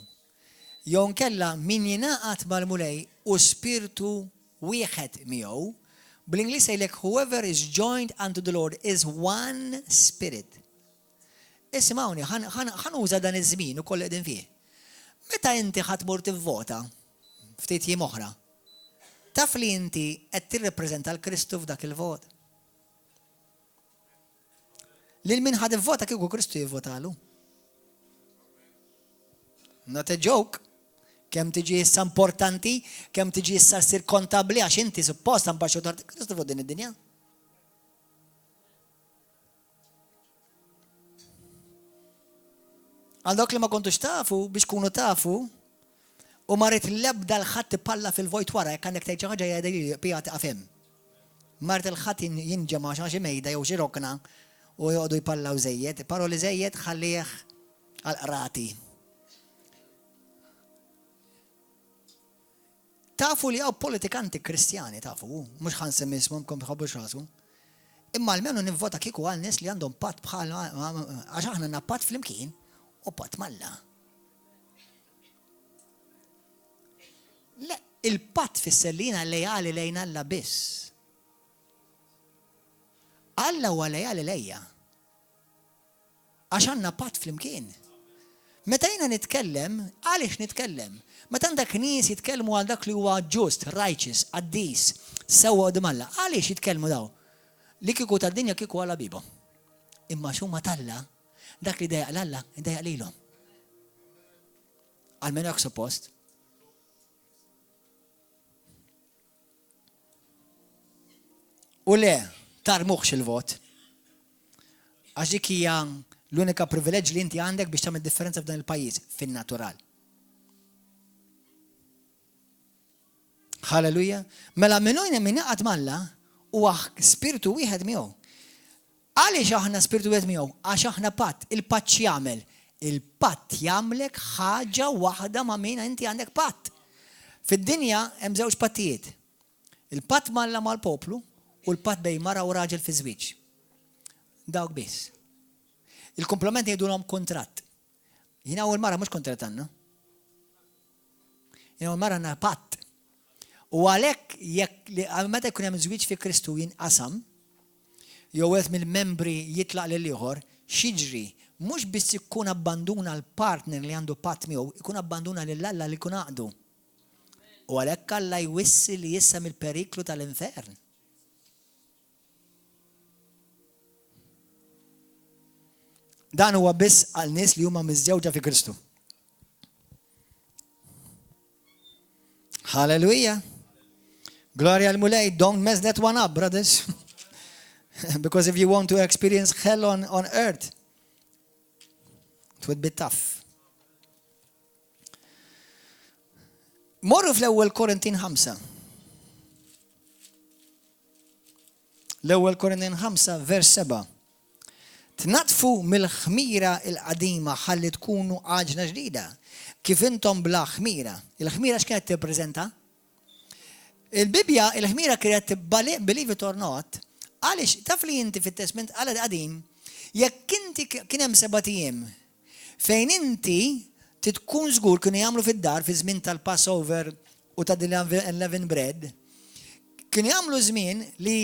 Jew nkella min jingħaqad mal-Mulej hu spirtu wieħed miegħu. Bl-Ingliż jgħidlek whoever is joined unto the Lord is one spirit. Isimgħuni, ħa nuża dan iż-żmien ukoll li qegħdin fih. Meta inti ħa tmur tivvota ftit jiem oħra, taf li inti qed tirrepreżenta l-Kristu f'dak il-vot. Lil min ħa tivvota kieku Kristu jivvotalu. Not a joke. Kemm tiġi issa importanti, kemm tiġi issa ssir kontabli għax inti suppost ambaxxatur ta' Kristu fuq din id-dinja. Għal dawk li ma kontux tafu, biex kunu tafu, u ma rrid l-ebda l-ħadd ipalla fil-vojt wara, jekk għandek tgħid xi ħaġa jgħidha li pija tiqaf hemm. Ma rrid il-ħadd jinġema' xi mejda jew xi rokna u joqogħdu jpallaw żejjed, paroli żejjed ħallih għall-qrati. Tafu li hawn politikanti Kristjani, tafu, mhux ħa nsemmi ismhom kom tħobbux rasu. Imma almenu nivvota kieku għal nies li għandhom patt bħal għax aħna għandna patt flimkien u patt m'Alla. Le, il-patt fisser li jiena lejali lejn Alla biss. Alla huwa lejali lejja. Għax għandna patt flimkien. Meta jiena nitkellem, għaliex nitkellem? Meta għandek nies jitkellmu għal dak li huwa ġust, righteous, qaddis, sewwa quddiem Alla, għaliex jitkellmu daw? Li kieku tad-dinja kieku għala bibhom. Imma għax huma t'Alla, dak li jdejjaq 'l Alla, jdejjaq lilhom. Almenu hekk suppost. U le, tarmuhx il-vot. Għax dik hija l-unika privileġġ li inti għandek biex tagħmel differenza f'dan il-pajjiż fin-natural. Halleluja. Mela minn min jaqgħad m'Alla huwa spiritu wieħed miegħu. Għaliex aħna spirtu wieħed miegħu? Għax aħna patt. Il-patt x'jagħmel? Il-patt jagħmlek ħaġa waħda ma' min inti għandek patt. Fid-dinja hemm żewġ pattijiet. Il-patt m'Alla mal-poplu u l-patt bejn mara u raġel fiż-żwieġ. Dawk biss. Il-komplement jgħidulhom kuntratt. Jiena u l-mara mhux kuntratt għandna. Jiena u l-mara għandna patt. U għalhekk jekk li meta jkun hemm żwieġ fi Kristu jinqasam, jew wieħed mill-membri jitlaq lil ieħor, x'jiġri? Mhux biss ikun abbanduna l-partner li għandu patt miegħu, ikun abbanduna lil Alla li jkun għaqdu. U għalhekk Alla jwissi li issa mill-periklu tal-infern. Dan huwa biss għal nies li huma miżżewġa fi Kristu. Hallelujah. Gloria l-Mulej, don't mess that one up, brothers. Because if you want to experience hell on, on earth, it would be tough. Morru fl-ewwel Korintin 5. L-ewwel Korintin 5 vers 7. Tnaddfu mill-ħmira l-qadima ħalli tkunu għaġna ġdida, kif intom bla ħmira. Il-ħmira x'kienet tirrappreżenta? Il-Bibbja, il-ħmira kienet believe it or not, għaliex taf li inti fit-Testment Qadim, jekk inti kien hemm sebat ijiem fejn inti trid tkun żgur kienu jagħmlu fid-dar fi żmien tal-Passover u ta' unleavened bread, kienu jagħmlu żmien li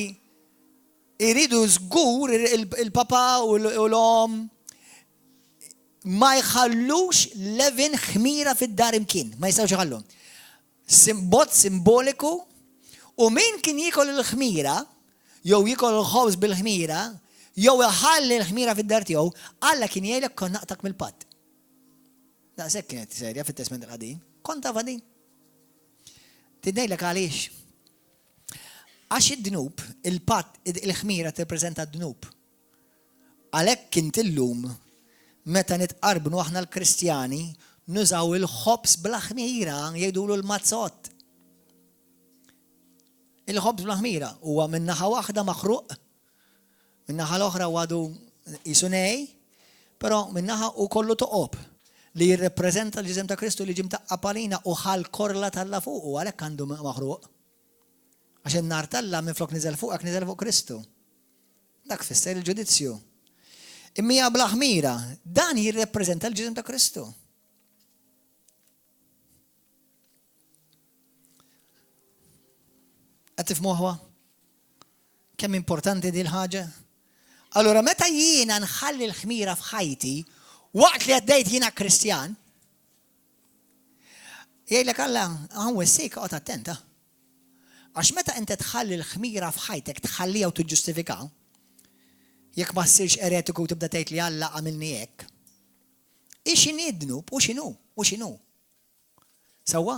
Iridu żgur il-papa u l-omm ma jħallux leaven ħmira fid-dar imkien, ma jistgħux iħallu. Bot simboliku u min kien jiekol il-ħmira jew jiekol il-ħobż bil-ħmira jew iħalli l-ħmira fid-dar tiegħu, Alla kien jgħidlek kont naqtak mill-patt. Daqshekk kienet serja fit-Testment il-Qadim. Kont tafha din? Tidnejlek għaliex. Għax id-dnub, il-patt, il-ħmira tirrepreżenta d-dnub. Għalhekk int illum, meta nitqarbnu aħna l-Kristjani, nużaw il-ħobż bla ħmira, jgħidulu l-mazzott. Il-ħobż bla ħmira huwa minn naħa waħda maħruq, minn naħa l-oħra għadu qisu nej, però minn naħa u kollu toqob li jirrepreżenta l-ġisem ta' Kristu li ġie mtaqqab għalina u ħa l-korla t'Alla fuqu, għalhekk għandu maħruq. Għax in-nar t'Alla minflok niżel fuqek niżel fuq Kristu. Dak fisser il-ġudizzju. Imma hija bla ħmira, dan jirrepreżenta l-ġisem ta' Kristu. Qed tifhmuha? Kemm importanti din il-ħaġa? Allura meta jiena nħalli l-ħmira f'ħajti waqt li għaddejt jiena Kristjan, Jgħidlek Alla, hawn wissik oqgħod attenta. Għax meta inti tħalli l-ħmira f'ħajtek, tħalliha u tiġġustifika, jekk ma ssirx eretiku u tibda tgħid li Alla għamilni hekk. I x'inhi d-dnub u x'inhu u x'inhu. Sewwa?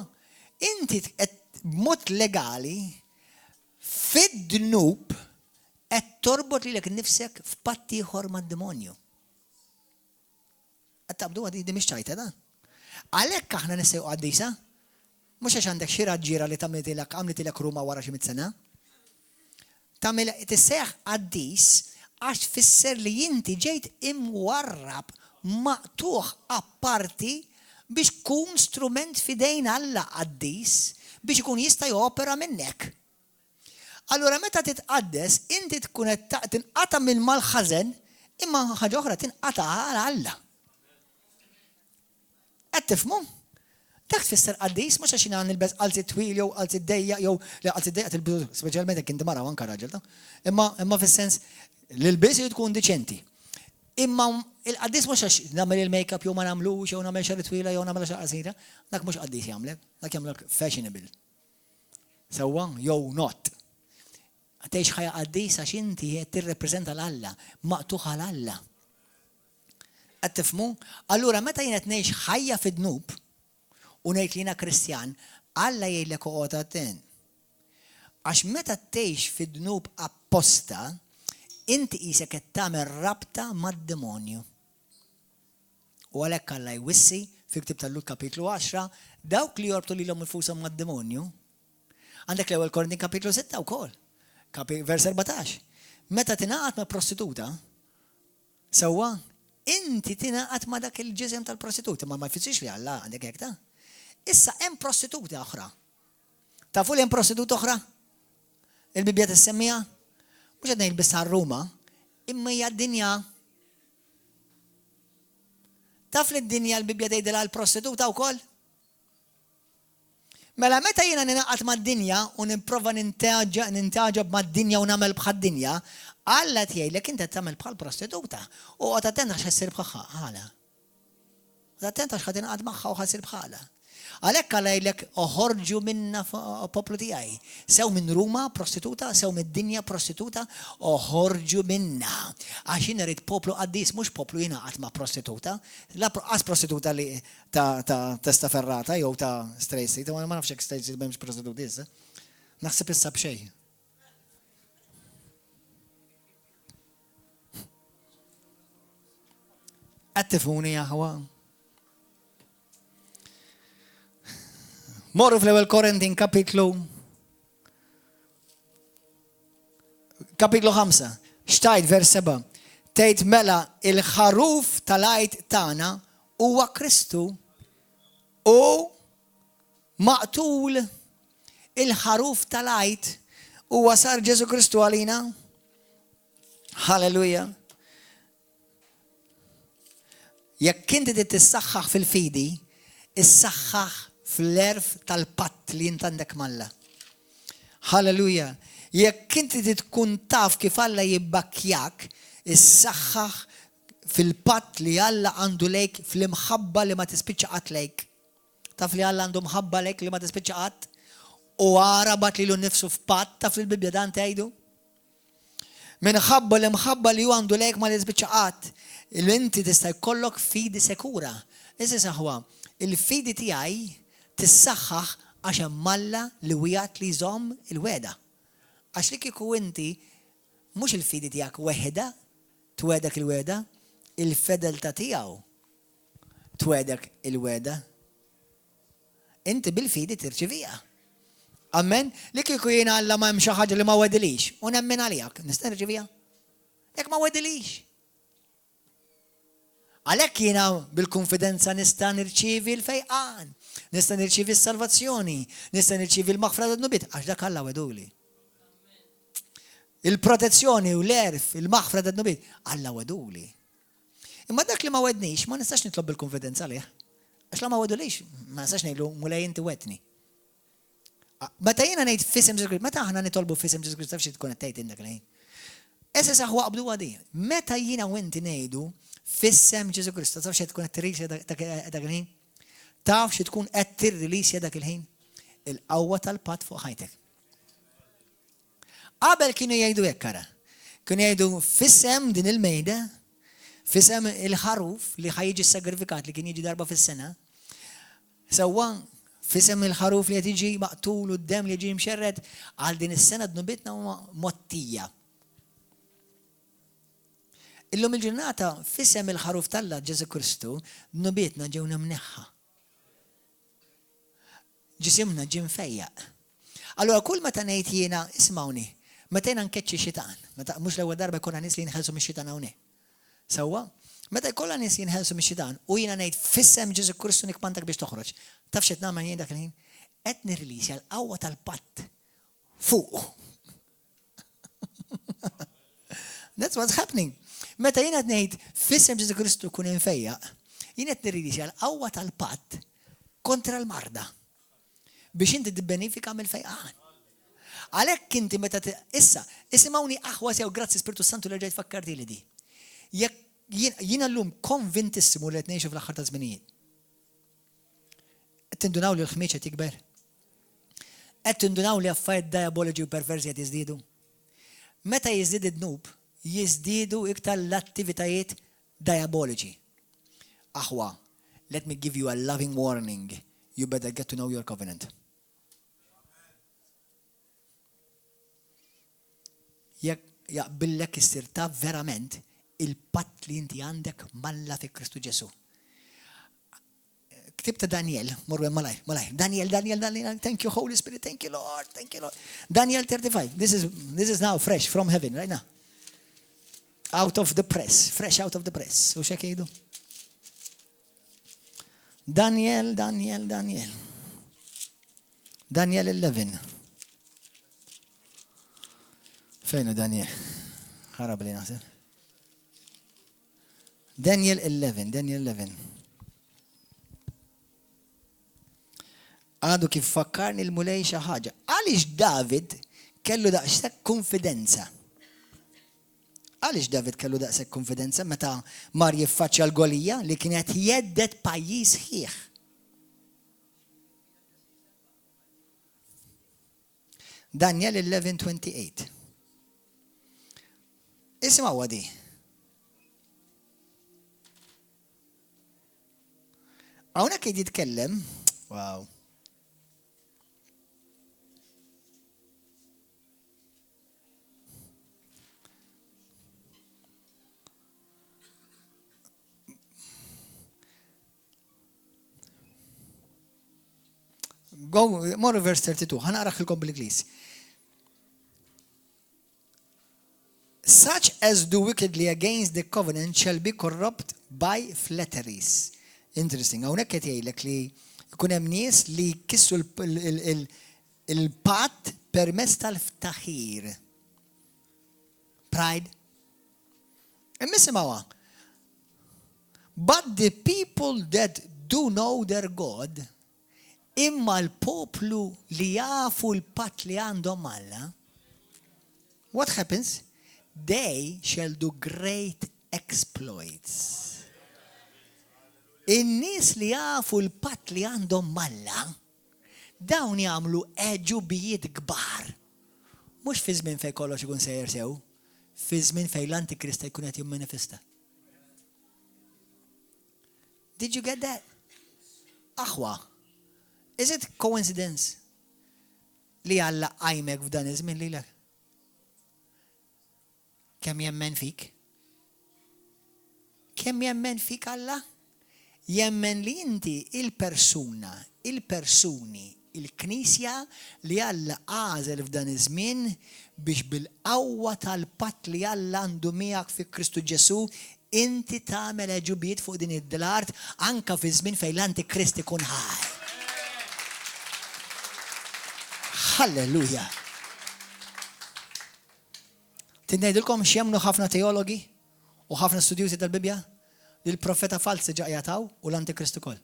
Inti qed b'mod legali fid-dnub qed torbot lilek innifsek f'patt ieħor mad-demonju. Qed taqbduha di? Di mhix ċajta da. Għalhekk aħna nissejħu qaddisa. Mhux għax għandek xi raġġiera li tagħmlitilek għamlitilek Ruma wara xi mitt sena. Tagħmel tissejjaħ qaddis għax tfisser li inti ġejt imwarrab, maqtugħ apparti biex tkun strument f'idejn Alla qaddis biex ikun jista' jopera minnek. Allura meta titqaddes, inti tkun qed tinqata' minn mal-ħażen, imma ħaġa oħra tinqata' għal Alla. Qed tifhmu? Dak tfisser qaddis, mhux għax jiena nilbes qalziet twil jew qalziet dejjaq jew le qalziet dejjaq tilbsu speċjalment jekk inti mara u anke raġel ta'. Imma imma fis-sens l-ilbies irid tkun diċenti. Imma il-qaddis mhux għax nagħmel il-makeup jew ma nagħmlux jew nagħmel xagħri twila jew nagħmel xagħri qasira, dak mhux qaddis jagħmlek, dak jagħmlek fashionable. Sewwa jew not. Tgħix ħajja qaddisa għax inti qed tirrepreżenta 'l Alla, maqtugħ għal Alla. Qed tifhmu? Allura meta jien qed ngħix ħajja fid-dnub u ngħid li jiena Kristjan, Alla jgħidlek oqgħod attent. Għax meta tgħix fid-dnub apposta, inti qisek qed tagħmel rabta mad-demonju. U għalhekk Alla jwissi fil-ktieb tal-Lhud kapitlu 10, dawk li jorbtu lilhom infushom mad-demonju. Għandek l-ewwel Korintin kapitlu 6 wkoll, vers 14. Meta tingħaqad ma' prostituta, sewwa, inti tingħaqad ma' dak il-ġisem tal-prostituta, ma ma jfissirx li Alla għandek hekk ta'. Issa hemm prostituta oħra. Tafu li hemm prostituta oħra? Il-Bibbja tissemmiha? Mhux qed ngħid biss għal Ruma, imma hija d-dinja. Taf li d-dinja l-Bibbja tgħidilha l-prostituta wkoll? Mela meta jiena ningħaqad mad-dinja u nipprova nintgħaġob mad-dinja u nagħmel bħad-dinja, Alla qed jgħidlek inti qed tagħmel bħal prostituta. U oqgħod attent għax ħa ssir bħalha. Oqgħod attent għax ħa tingħaqad magħha u ħa ssir bħalha. Għalhekk Alla jgħidlek oħorġu minna poplu tiegħi. Sew minn Ruma prostituta, sew mid-dinja prostituta, oħorġu minna. Għax jien irrid poplu qaddis, mhux poplu jingħaqad ma' prostituta. Lanqas prostituta li ta' ta' Testaferrata jew ta' Straight Street, ma nafx jekk Straight Street m'hemmx prostituti issa. Naħseb issa b'xejn. Qed tifhuni aħwa? Morru fl-ewwel Korintin kapitlu kapitlu 5, xtajt vers 7. Tgħid mela il-ħaruf tal-għid tagħna huwa Kristu u maqtul il-ħaruf tal-għid huwa sar Ġesu Kristu għalina. Halleluja. Jekk inti trid tissaħħaħ fil-fidi, issaħħaħ fl-għerf tal-patt li int għandek m'Alla. Halleluja. Jekk inti trid tkun taf kif Alla jibbakkjak, issaħħaħ fil-patt li Alla għandu lejk fl-imħabba li ma tispiċċa qatt lejk. Taf li Alla għandu mħabba lejk li ma tispiċċa qatt? U ara bagħat lilu nnifsu f'patt, taf li l-Bibbja dan tgħidu? Minħabba l-imħabba li hu għandu lejk ma tispiċċa qatt, li inti tista' jkollok fidi sekura. Għeżież aħwa, il-fidi tiegħi tissaħħaħ għax hemm Alla li wiegħed li jżomm il-wegħda. Għax li kieku inti mhux il-fidi tiegħek weħidha twegħdek il-wegħda, il-fedeltà tiegħu twegħdek il-wegħda. Inti bil-fidi tirċiviha. Amen? Li kieku jiena Alla ma hemm xi ħaġa li ma wedilix u nemmen għalijak, nista' nirċiviha? Jekk ma wedilix. Għalhekk jiena bil-konfidenza nista' nirċievi l-fejqan, nista' nirċievi s-salvazzjoni, nista' nirċievi l-maħfra tad-dnubiet, għax dak Alla weduli. Il-protezzjoni u l-għerf, il-maħfra tad-dnubiet, Alla weduli. Imma dak li ma wegħdnix, ma nistax nitlob bil-kunfidenza għalih. Għax la ma wegħdulix, ma nistax ngħidlu, Mulej inti wegħdtni. Meta jiena ngħid f'isem Ġesù Kristu, meta aħna nitolbu f'isem Ġesù Kristu, taf xi tkun qed tgħid int dak il-ħin? Eżis aħwa qabdu għadi. Meta jiena u inti ngħidu f'isem Ġesù Kristu, taf xi tkun qed tirrilisja dak il-ħin? Taf xi tkun qed tirrilisja dak il-ħin? Il-qawwa tal-patt fuq ħajtek. Qabel kienu jgħidu hekk ara. Kienu jgħidu f'isem din il-mejda, f'isem il-ħaruf li ħa jiġi sagrifikat li kien jiġi darba fis-sena, sewwa f'isem il-ħaruf li qed jiġi maqtul u d-demm li jiġi mxerred għal din is-sena dnubitna huma mottija. Illum il-ġurnata f'isem il-ħaruf t'Alla Ġesù Kristu dnubietna ġew mneħħa. Ġisimna ġie mfejjaq. Allura kull meta ngħid jiena, isimgħuni, meta jiena nkeċċi xitan, meta mhux l-ewwel darba jkollna nies li jinħelsu mix-xitan hawnhekk. Sewwa? Meta jkollna nies jinħelsu mix-xitan u jiena ngħid f'isem Ġesù Kristu nikkmandak biex toħroġ. Taf x'qed nagħmel jien dak il-ħin? Qed nirrilisja l-qawwa tal-patt fuqu. That's what's happening. Meta jiena qed ngħid f'isem Ġesù Kristu kun imfejjaq, jien qed nirrilisja l-qawwa tal-patt kontra l-marda biex inti tibbenifika mill-fejqan. Għalhekk inti meta issa, isimgħuni aħwa sew grazzi Spiritu Santu li rġajt fakkarti li di. Jekk jiena llum konvintissimu li qed ngħixu fl-aħħar ta' żminijiet. Qed tindunaw li l-ħmieġ qed jikber? Qed tindunaw li affarijiet diaboliċi u perversi qed jiżdiedu? Meta jiżdied id-dnub, jiżdiedu iktar l-attivitajiet diaboliċi. Aħwa, let me give you a loving warning, you better get to know your covenant. Jekk jaqbillek issir taf verament il-patt li inti għandek m'Alla fi Kristu Ġesù. Ktib ta' Daniel, morru hemm malajr, malajr. Daniel, Daniel, Daniel, thank you Holy Spirit, thank you Lord, thank you Lord. Daniel 35, this is, this is now fresh from heaven, right now. Out of the press, fresh out of the press. U xek jgħidu? Daniel, Daniel, Daniel. Daniel 11. Fejn hu Daniel? Ħarab li naħseb. Daniel 11, Daniel 11. Għadu kif fakkarni l-Mulej xi ħaġa. Għaliex David kellu daqshekk konfidenza? Għaliex David kellu daqshekk konfidenza meta mar jiffaċċja l-Golija li kienet jeddet pajjiż ħieħ? Daniel 11:28. Isimgħu di. Hawnhekk qed jitkellem, wow. Go, morru verse 32, ħanaqraħilkom bil-Ingliż. Such as do wickedly against the covenant shall be corrupt by flatteries. Interesting, hawnhekk qed jgħidlek li jkun hemm nies li jkissu l-patt permezz tal-ftaħir. Pride. Imma isimgħuha. But the people that do know their God, imma l-poplu li jafu l-patt li għandhom Alla, what happens? They shall do great exploits. In-nies li jafu l-patt li għandhom m'Alla, dawn jagħmlu għeġubijiet kbar. Mhux fi żmien fejn kollox ikun sejjer sew, fi żmien fejn l-Antikrista jkun qed jimmanifesta. Did you get that? Aħwa, is it coincidence li Alla qajmek f'dan iż-żmien lilek? Kemm jemmen fik? Kemm jemmen fik Alla? Jemmen li inti il-persuna, il-persuni, il-Knisja li Alla għażel f'dan iż-żmien biex bil-qawwa tal-patt li Alla għandu miegħek fi Kristu Ġesù, inti tagħmel għeġubijiet fuq din l-art anke fi żmien fejn l-Antikrist ikun ħaj. Halleluja! Trid ngħidilkom x'jemmnu ħafna teologi u ħafna studjużi tal-Bibbja? Li l-profeta falz diġà qiegħed hawn u l-Antikrist ukoll.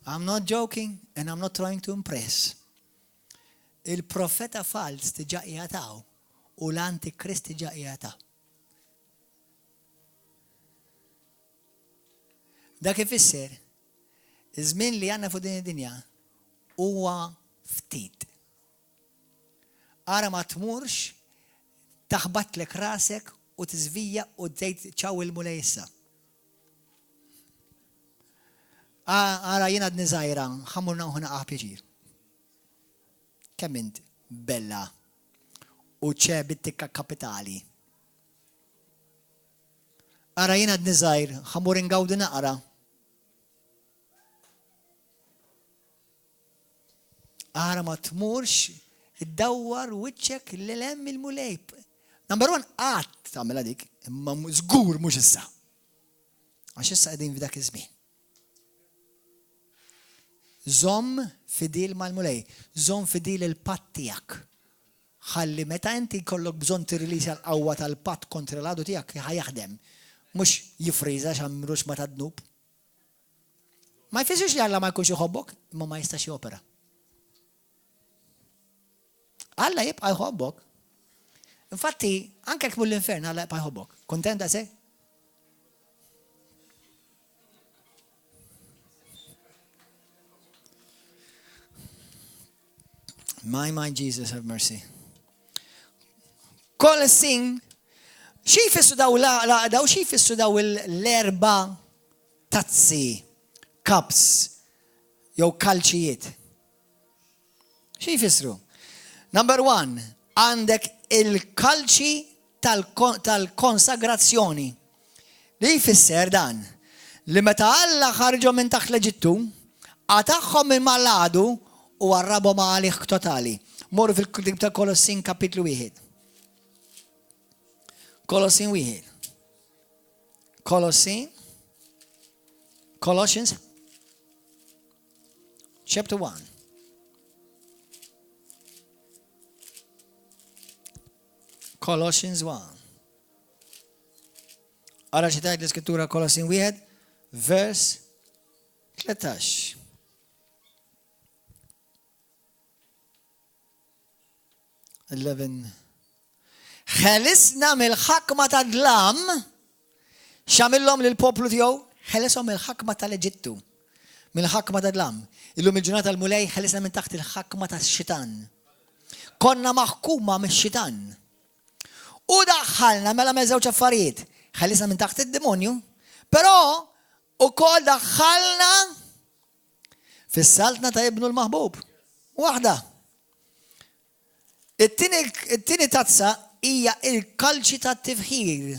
I'm not joking and I'm not trying to impress. Il-profeta falz diġà qiegħed hawn u l-Antikrist diġà qiegħed hawn. Dak ifisser iż-żmien li għandna fuq din id-dinja huwa ftit. Ara ma tmurx taħbatlek rasek u tiżvija u tgħid ċaw il-Mulej issa. Ara jien għadni żgħira, ħa mmur nieħu naqgħa pjaċir. Kemm int bella u ċe bit-tikka kapitali. Ara jien għadni żgħir, ħa mmur ingawdi naqra. Ara ma tmurx iddawwar wiċċek lil hemm il-Mulej. Number one, qatt tagħmilha dik, imma żgur mhux issa. Għax issa qegħdin f'dak iż-żmien. Żomm fidil mal-Mulej, żomm fidil il-patt tiegħek. Ħalli meta inti jkollok bżonn tirrilisja l-qawwa tal-patt kontra l-għadu tiegħek ħa jaħdem. Mhux jifriża x'għamrux ma ta' dnub. Ma jfissirx li Alla ma jkunx iħobbok, imma ma jistax jopera. Alla jibqa' jħobbok. Infatti, anke jekk tmur l-infern, Alla jibqa' jħobbok. Kuntent daqshekk? My, my Jesus, have mercy. Kolessin, xi jfissu daw la, daw xi jfissu daw l-erba tazzi, cups, jew kalċijiet. Xi jfissru? Number one, għandek il-kalċi tal-konsagrazzjoni. Li jfisser dan? Li meta Alla ħarġhom minn taħt l-Eġittu, qatagħhom minn mal-għadu u warrabhom għalih totali. Morru fil-ktieb ta' Kolossin kapitlu wieħed. Kolossin wieħed. Kolossin. Colossians chapter 1. Colossians 1. Ara xi tgħid l-Iskrittura Kolossin 1, vers 13. 11. Ħelisna mill-ħakma ta' dlam, x'għamillhom lill-poplu tiegħu? Ħelishom mill-ħakma tal-Eġittu, mill-ħakma ta' dlam. Illum il-ġurnata l-Mulej ħelisna minn taħt il-ħakma tax-xitan. Konna maħkuma mix-xitan. U daħħalna mela me żewġ affarijiet. Ħelisna minn taħt id-demonju, però ukoll daħħalna fis-saltna ta' ibnu l-maħbub. Waħda. It-tieni tazza hija il-kalċi tat-tifħir.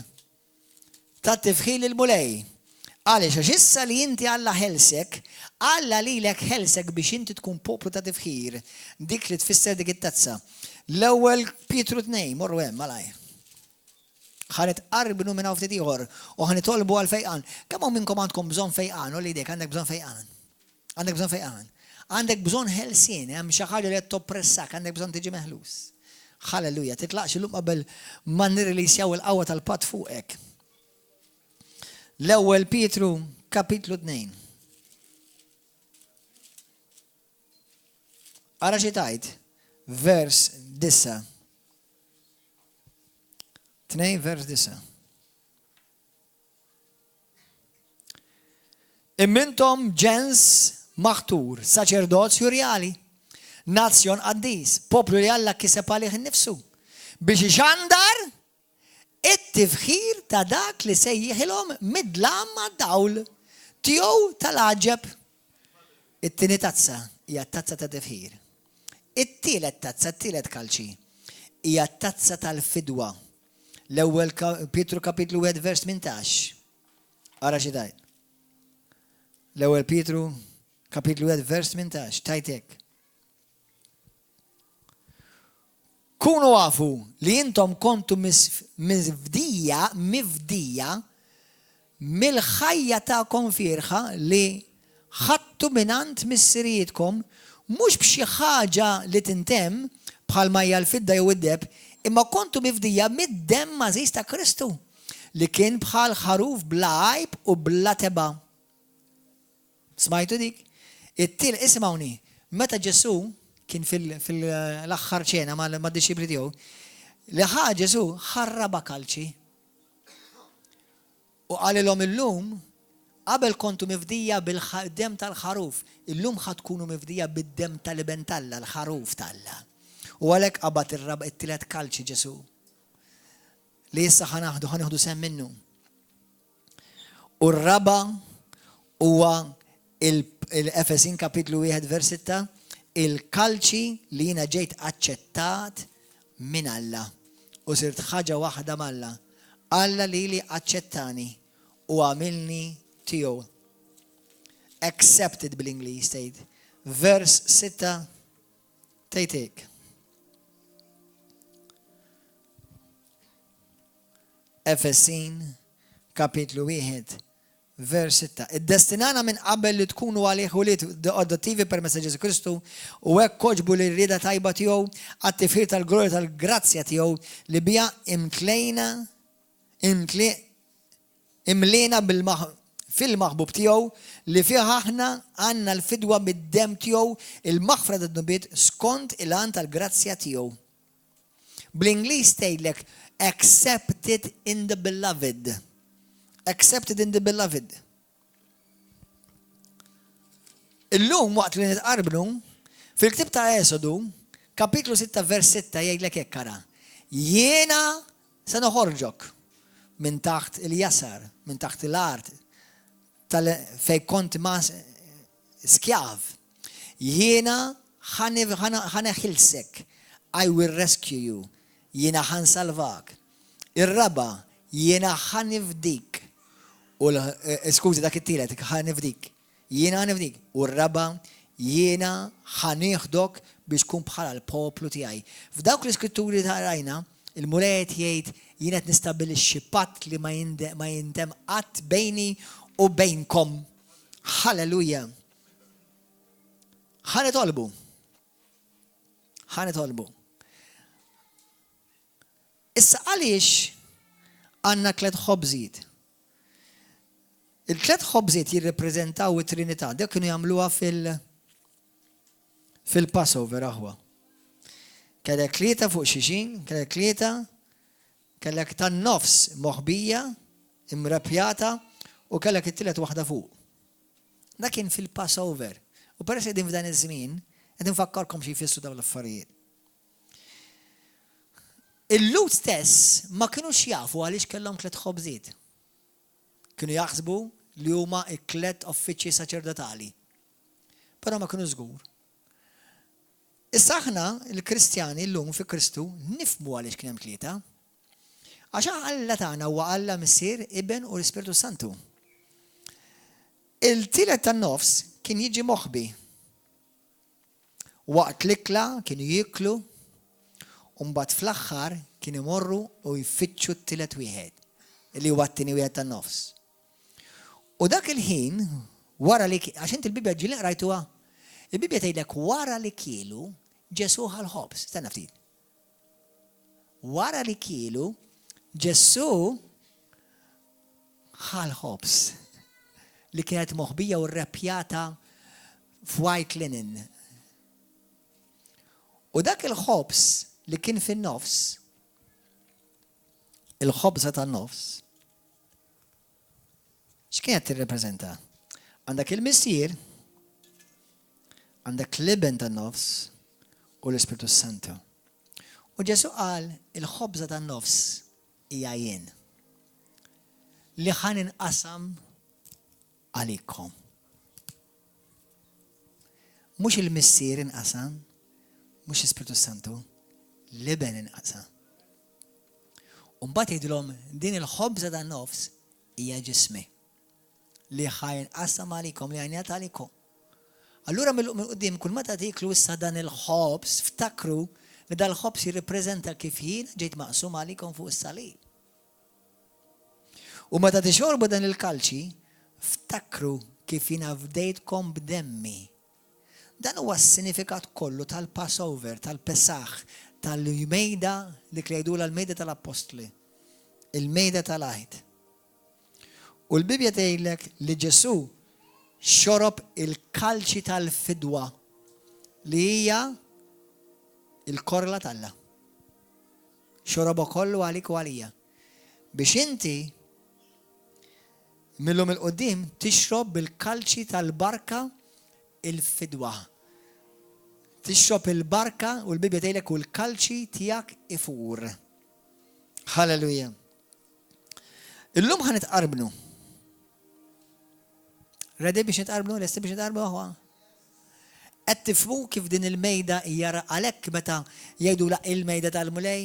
Tat-tifħir lill-Mulej. Għaliex għax issa li inti Alla ħelsek, Alla lilek ħelsek biex inti tkun poplu ta' tifħir. Dik li tfisser dik it-tazza. L-ewwel Pietru 2, morru hemm malajr. Ħa nitqarbnu minn hawn ftit ieħor u ħa nitolbu għal fejqan. Kemm hawn minnkom għandkom bżonn fejqan? Għolli jdejk, għandek bżonn fejqan. Għandek bżonn fejqan. Għandek bżonn ħelsien, hemm xi ħaġa li qed toppressak, għandek bżonn tiġi meħlus. Halleluja, titlaqx illum qabel ma nirrilisjaw il-qawwa tal-patt fuqek. L-ewwel Pietru kapitlu 2. Ara xi tgħid, vers 9. 2 vers 9. Imma intom ġens maħtur, saċerdozju rjali, nazzjon qaddis, poplu li Alla kiseb għalih innifsu, biex ixandar it-tifħir ta' dak li sejjaħilhom mid-dlam għad-dawl tiegħu tal-għaġeb. It-tieni tazza hija t-tazza ta' tifħir. It-tielet tazza, it-tielet kalċi, hija t-tazza tal-fidwa. L-ewwel Pietru kapitlu 1 vers 18. Ara xi tgħid. L-ewwel Pietru kapitlu 1 vers 18 tgħid hekk. Kunu afu li intom kontu mifdija, mifdija mill-ħajja tagħkom fierħa li ħadtu mingħand missirijietkom, mhux b'xi ħaġa li tintemm, bħalma hija l-fidda jew id-deheb, imma kontu mifdija mid-demm għażiż ta' Kristu, li kien bħal ħaruf bla għajb u bla tebgħa. Smajtu dik? It-tiel, isimgħuni, meta Ġesù kien fil-aħħar ċena mad-dixxipli tiegħu, li ħa Ġesù ħa r-raba' kalċi. U qalilhom illum, qabel kontu mifdija bil-demm tal-ħaruf, illum ħa tkunu mifdija bid-demm tal-Iben t'Alla, l-ħaruf t'Alla. U għalhekk qabad ir-raba' it-tielet kalċi Ġesù. Li issa ħa naħdu, ħa nieħdu sehem minnu. U r-raba' huwa il-Efesin kapitlu 1 vers 6, il-kalċi li jiena ġejt aċċettat minn Alla u sirt ħaġa waħda m'Alla. Alla lili aċċettani u għamilni tiegħu. Accepted bl-Ingliż tgħid. Vers 6 tgħid hekk. Efesin kapitlu 1 Vers 6. Iddestinana minn qabel li tkunu għalih ulied adottivi permezz ta' Ġesù Kristu, u hekk għoġbu lir-rieda tajba tiegħu, għat-tifħir tal-glorja tal-grazzja tiegħu li biha imtlejna imliena fil-maħbub tiegħu, li fih aħna għandna l-fidwa mid-demm tiegħu, il-maħfra tad-dnubiet skont il-għan tal-grazzja tiegħu. Bl-Ingliż tgħidlek accepted in the beloved. Accepted in the beloved. Illum waqt li nitqarbnu, fil-ktib ta' Esodu, kapitlu 6 vers 6 jgħidlek hekk ara. Jiena se noħorġok minn taħt il-jasar, minn taħt l-art, tal fej kont ma skjav. Jiena ħa neħilsek, I will rescue you, jiena ħa nsalvak. Ir-raba', jiena ħa nifdik. U skużi dak it-tielet, ħa nifdik. Jiena ħa nifdik. U r-raba', jiena ħa nieħdok biex tkun bħala l-poplu tiegħi. F'dawk l-iskritturi ta' rajna, il-Mulej qed jgħid jien qed nistabbilixxi patt li ma jintemm qatt bejni u bejnkom. Hallelujah. Ħa nitolbu. Ħa nitolbu. Issa għaliex għandna tlet ħobżiet? Il-tlet ħobżiet jirrepreżentaw it-Trinità, dak kienu jagħmluha fil- fil-Passover aħwa. Kellek tlieta fuq xixin, kellek tlieta, kellek tan-nofs moħbija, imrepjata, u kellek it-tielet waħda fuq. Dak kien fil-Passover. U peress qegħdin f'dan iż-żmien, qed infakkarkom xi jfissru dawn l-affarijiet. Il-Lhud stess ma kinux jafu għaliex kellhom tliet ħobżiet. Kienu jaħsbu li huma t-tliet uffiċċji saċerdotali. Però ma kienu żgur. Issa aħna, il-Kristjani llum fi Kristu, nifhmu għaliex kien hemm tlieta. Għax Alla tagħna huwa Alla Missier, Iben u l-Ispirtu Santu. Il-tielet tan-nofs kien jiġi moħbi. Waqt l-ikla kienu jieklu u mbagħad fl-aħħar kien imorru u jfittxu t-tielet wieħed, li huwa t-tieni wieħed tan-nofs. U dak il-ħin, wara li, għax inti l-Bibbja ġieli qrajtuha, il-Bibbja tgħidlek wara li kielu, Ġesù ħa l-ħobż. Stenna ftit. Wara li kielu, Ġesù ħa l-ħobż li kienet moħbija u rrepjata f'white linen. U dak il-ħobż li kien fin-nofs, il-ħobża tan-nofs, x'kienet tirrepreżenta? Għandek il-Missier, għandek l-Iben tan-nofs u l-Ispirtu Santu. U Ġesù qal il-ħobża tan-nofs hija jien li ħa ninqasam għalikom. Mhux il-Missier inqasam, mhux l-Ispirtu Santu, l-Iben inqasam. U mbagħad jgħidilhom din il-ħobża tan-nofs hija ġismi li ħa jinqasam għalikom, li ħa jingħata għalikom. Allura mill quddiem kull meta tieklu issa dan il-ħobż, ftakru li dal-ħobż jirrippreżenta kif jien ġejt maqsum għalikom fuq is-salib. U meta tixorbu dan il-kalċi, ftakru kif jiena fdejtkom b'demmi. Dan huwa s-sinifikat kollu tal-Passover, tal-Pesach, tal-mejda dik li jgħidulha l-mejda tal-appostli, il-mejda tal-Għid. U l-Bibbja tgħidlek li Ġesù xorob il-kalċi tal-fidwa li hija il-korla t'Alla. Xorobha kollu għalik u għalija. Biex inti millum il-qudiem tixrob bil-kalċi tal-barka il-fidwa. Tixrob il-barka u l-Bibbja tgħidlek u l-kalċi tiegħek ifur. Halleluja. Illum ħa nitqarbnu. Ready biex nitqarbnu? Lesti biex nitqarbnu aħwa? Qed tifhmu kif din il-mejda hija għalhekk meta jgħidula il-mejda tal-Mulej?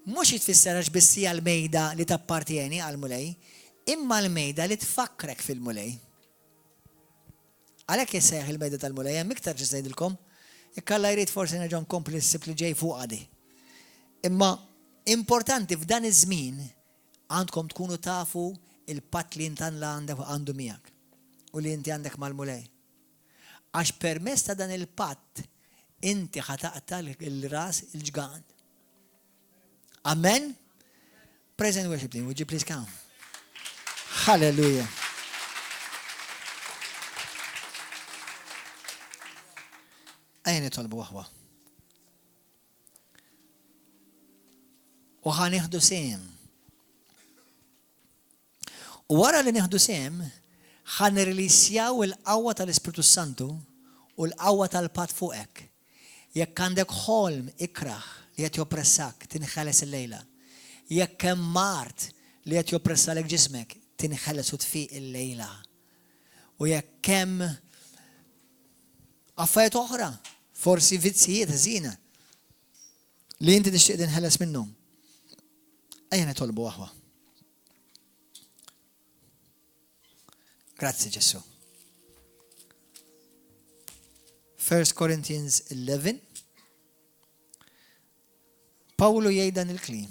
Mhux jitfisser għax biss hija l-mejda li tappartjeni għall-Mulej, imma l-mejda li tfakkrek fil-Mulej. Għalhekk jissejjaħ il-mejda tal-Mulej, hemm iktar xi ngħidilkom. Jekk Alla jrid forsi nerġa' nkompli s-Sibt li ġej fuqha di. Imma importanti f'dan iż-żmien għandkom tkunu tafu il-patt li int Alla għandu miegħek u li inti għandek mal-Mulej. Għax permezz ta' dan il-patt inti ħa taqta' l-ras il-ġgant. Amen? Praise and worship team, would you please come? Hallelujah. Ejja nitolbu aħwa. U ħa nieħdu sehem. U wara li nieħdu sehem, ħa nirrilisjaw il-qawwa tal-Ispirtu Santu u l-qawwa tal-patt fuqek. Jekk għandek ħolm ikrah li qed joppressak, tinħeles illejla. Jekk hemm mard li qed joppressalek ġismek, tinħeles u tfiq illejla. U jekk hemm affarijiet oħra, forsi vizzijiet ħżiena, li inti tixtieq tinħeles minnhom. Ejja nitolbu aħwa. Grazzi Ġesù. 1 Corinthians 11 Pawlu jgħid dan il-kliem.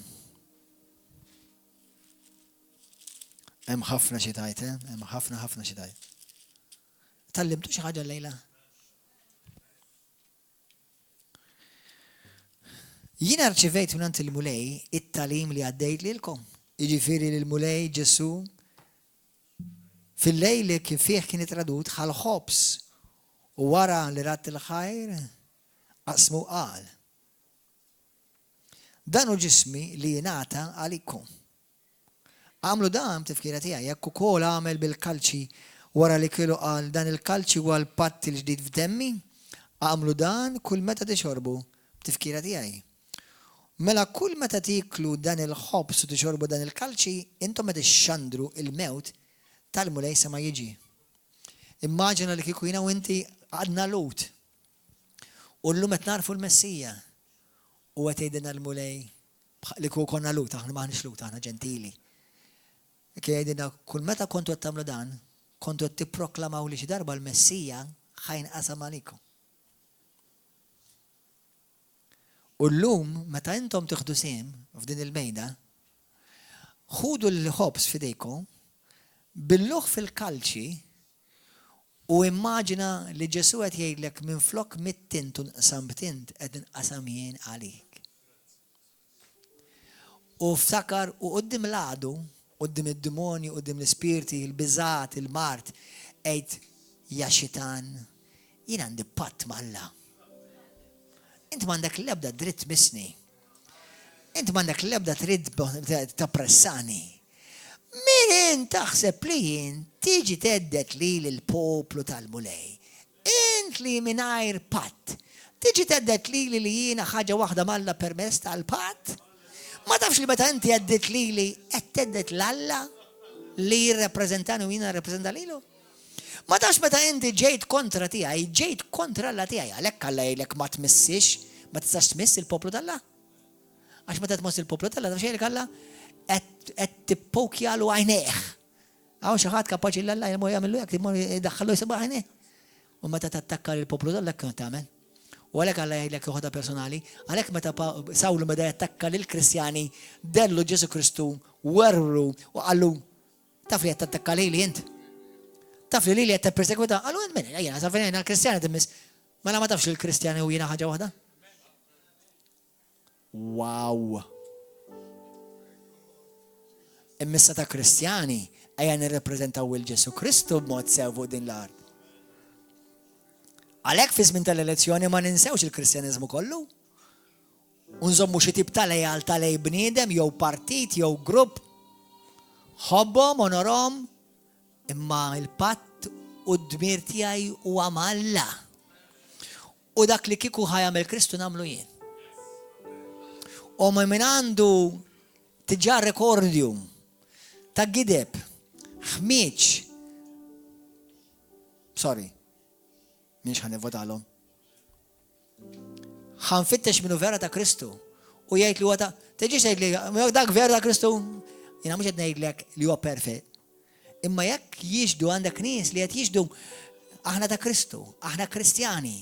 Hemm ħafna xi tajt, eh? Hemm ħafna ħafna xi tajt. Tallimtu xi ħaġa llejla? Jiena rċivejt mingħand il-Mulej it-tagħlim li għaddejt lilkom, jiġifieri li l-Mulej Ġesù fil-lejl li kien fih kien ittradut ħa l-ħobż u wara li radd il-ħajr qasmu u qal, Dan hu ġismi li jingħata għalikom. Agħmlu dan b'tifkira tiegħi. Hekk ukoll għamel bil-kalċi wara li kielu qal, Dan il-kalċi huwa l-patt il-ġdid f'demmi, agħmlu dan kull meta tixorbu b'tifkira tiegħi. Mela kull meta tieklu dan il-ħobż u tixorbu dan il-kalċi, intom qed ixxandru l-mewt tal-Mulej sa ma jiġi. Immaġina li kieku jiena u inti għadna Lhud u llum qed nagħrfu l-Messija u qed jgħidilna l-Mulej, Li kieku konna Lhud, aħna m'aħniex Lhud, aħna Ġentili. Kien jgħidilna, kull meta kontu qed tagħmlu dan, kontu qed tipproklamaw li xi darba l-Messija ħa jinqasam għalikom. U llum, meta intom tieħdu sehem f'din il-mejda, ħudu l-ħobż f'idejkom, billuh fil-kalċi u immaġina li Ġesù qed jgħidlek minflok mitt int u nqsamt int qed ninqasam jien għalik. U ftakar u quddiem l-għadu, quddiem id-demonji, quddiem l-ispirti, il-biżgħat, il-mard, għid, Ja xitan, jien għandi patt m'Alla. Int m'għandek l-ebda dritt tmissni. Int m'għandek l-ebda dritt tappressani. Min int taħseb li jien tiġi thedded lili l-poplu tal-Mulej? Int li mingħajr patt, tiġi thedded lili li jiena ħaġa waħda m'Alla permezz tal-patt? Ma tafx li meta inti għeddidt lili qed thedded 'l Alla li jirrappreżentani u jiena nirrappreżenta lilu? Ma tafx meta inti ġejt kontra tiegħi, ġejt kontra Alla tiegħi. Għalhekk Alla jgħidlek ma tmissix, ma tistax tmiss il-poplu t'Alla. Għax meta tmoss il-poplu t'Alla, taf x'jgħidlek Alla? Qed tippokjalu għajnejh. Hawn xi ħadd kapaċi l Alla jmur jagħmillu hekk, imur jdaħħallu jisibha għajnejh. U meta tattakka lill-poplu t'Alla hekk tagħmel. U għalhekk Alla jgħidlek joħodha personali, għalhekk meta Sawlu beda jattakka lill-Kristjani, dellu Ġesu Kristu, werru u qallu taf li qed tattakka lili int. Taf li lili qed tippersegwita, qallu int min? Jiena sa fejn l-Kristjani timmiss. Mela ma tafx li l-Kristjani u jiena ħaġa waħda? Wow! Immissa ta' Kristjani, ejja nirrepreżentaw il Ġesu Kristu b'mod sew fuq din l-art. Għalhekk fi żmien tal-elezzjoni ma ninsewx il-Kristjaniżmu kollu. U nżommu xi tip ta' lealtà lej bniedem jew partit jew grupp. Ħobbhom, onorhom, imma il-patt u d-dmir tiegħi huwa m'Alla. U dak li kieku ħa jagħmel Kristu nagħmlu jien. U ma min għandu tiġa rekordju ta' gideb, ħmieġ, sorry, minx ħan votalhom. Ħan fittex minnu vera ta' Kristu u jgħid li huwa ta' tiġix tgħid li dak vera ta' Kristu, jiena mhux qed ngħidlek li huwa perfett. Imma jekk jixhdu għandek nies li qed jixhdu aħna ta' Kristu, aħna Kristjani.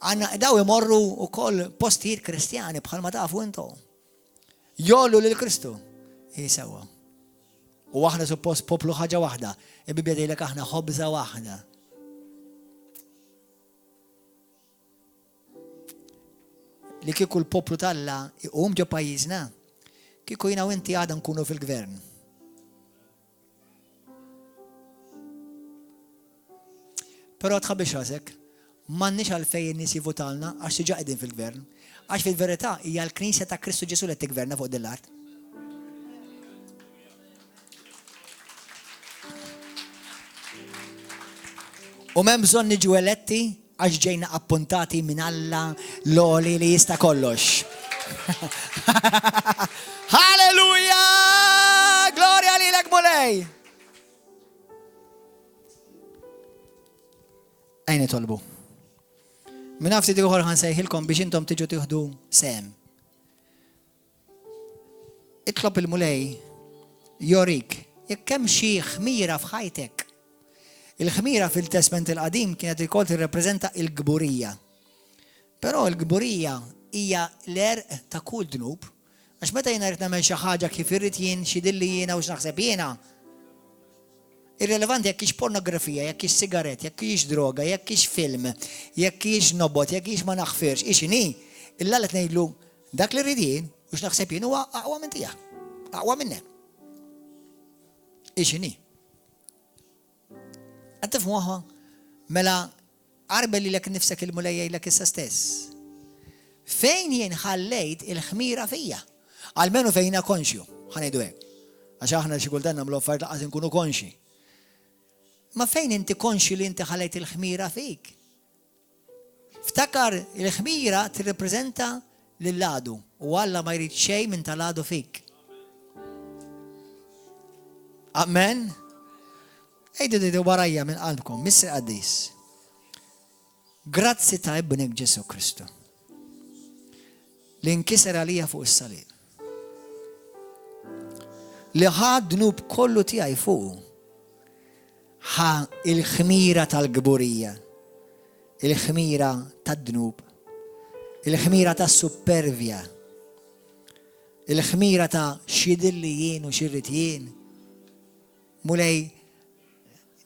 Għanna daw imorru wkoll postijiet Kristjani bħalma tafu intom. Jollu lil Kristu. Jisewa. U aħna suppost poplu ħaġa waħda. Il-Bibja tgħidlek aħna ħobża waħda. Li kieku l-poplu t'Alla iqum ġo pajjiżna, kieku jiena u inti għada nkunu fil-gvern. Però tħabbix rasek, m'għandniex għalfejn in-nies jivvutalna għax diġà qegħdin fil-gvern. Għax fil-verità hija l-Knisja ta' Kristu Ġesù li qed tiggverna fuq din l-art. U m'hemm bżonn niġu eletti għax ġejna appuntati minn Alla l-għoli li jista' kollox. Halleluja! Glorja lilek Mulej! Ejja nitolbu. Minn ftit ieħor ħa nsejħilkom biex intom tiġu tieħdu sehem. Itlob il-Mulej jorik jekk hemm xi ħmira f'ħajtek. Il-ħmira fil-Testment il-Qadim kienet ukoll tirrappreżenta il-kburija. Però l-kburija hija l-għerq ta' kull dnub, għax meta jiena rrid nagħmel xi ħaġa kif irrid jien, x'jidhirli jiena u x'naħseb jiena, irrelevanti jekk hix pornografija, jekk hix sigarett, jekk hix droga, jekk hix film, jekk hix nobgħod, jekk hix ma naħfirx, hix inhi, 'l Alla qed ngħidlu. Dak li rrid jien u x'naħseb jien huwa aqwa minn tiegħek. Aqwa minnek. Ixini. Qed tifhmu aħwa? Mela għarbel lilek innifsek il-Mulej jgħidlek issa stess. Fejn jien ħallejt il-ħmira fija? Almenu fejn jiena konxju, ħa ngħidu hekk. Għax aħna xi kultant nagħmlu affarijiet lanqas inkunu konxji. Ma fejn inti konxju li inti ħallejt il-ħmira fik? Ftakar, il-ħmira tirrepreżenta lill-għadu u Alla ma jrid xejn minn tal-għadu fik. Amen. Ejdu didu warajja minn qalbkom, Missri Qaddis. Grazzi ta' ibnek Ġesu Kristu. Li nkiser għalija fuq is-salib. Li ħa d-dnub kollu tiegħi fuqu. Ħa il-ħmira tal-kburija, il-ħmira tad-dnub, il-ħmira tas-suppervja, il-ħmira ta' x'jidhirli jien u x'irrid jien. Mulej,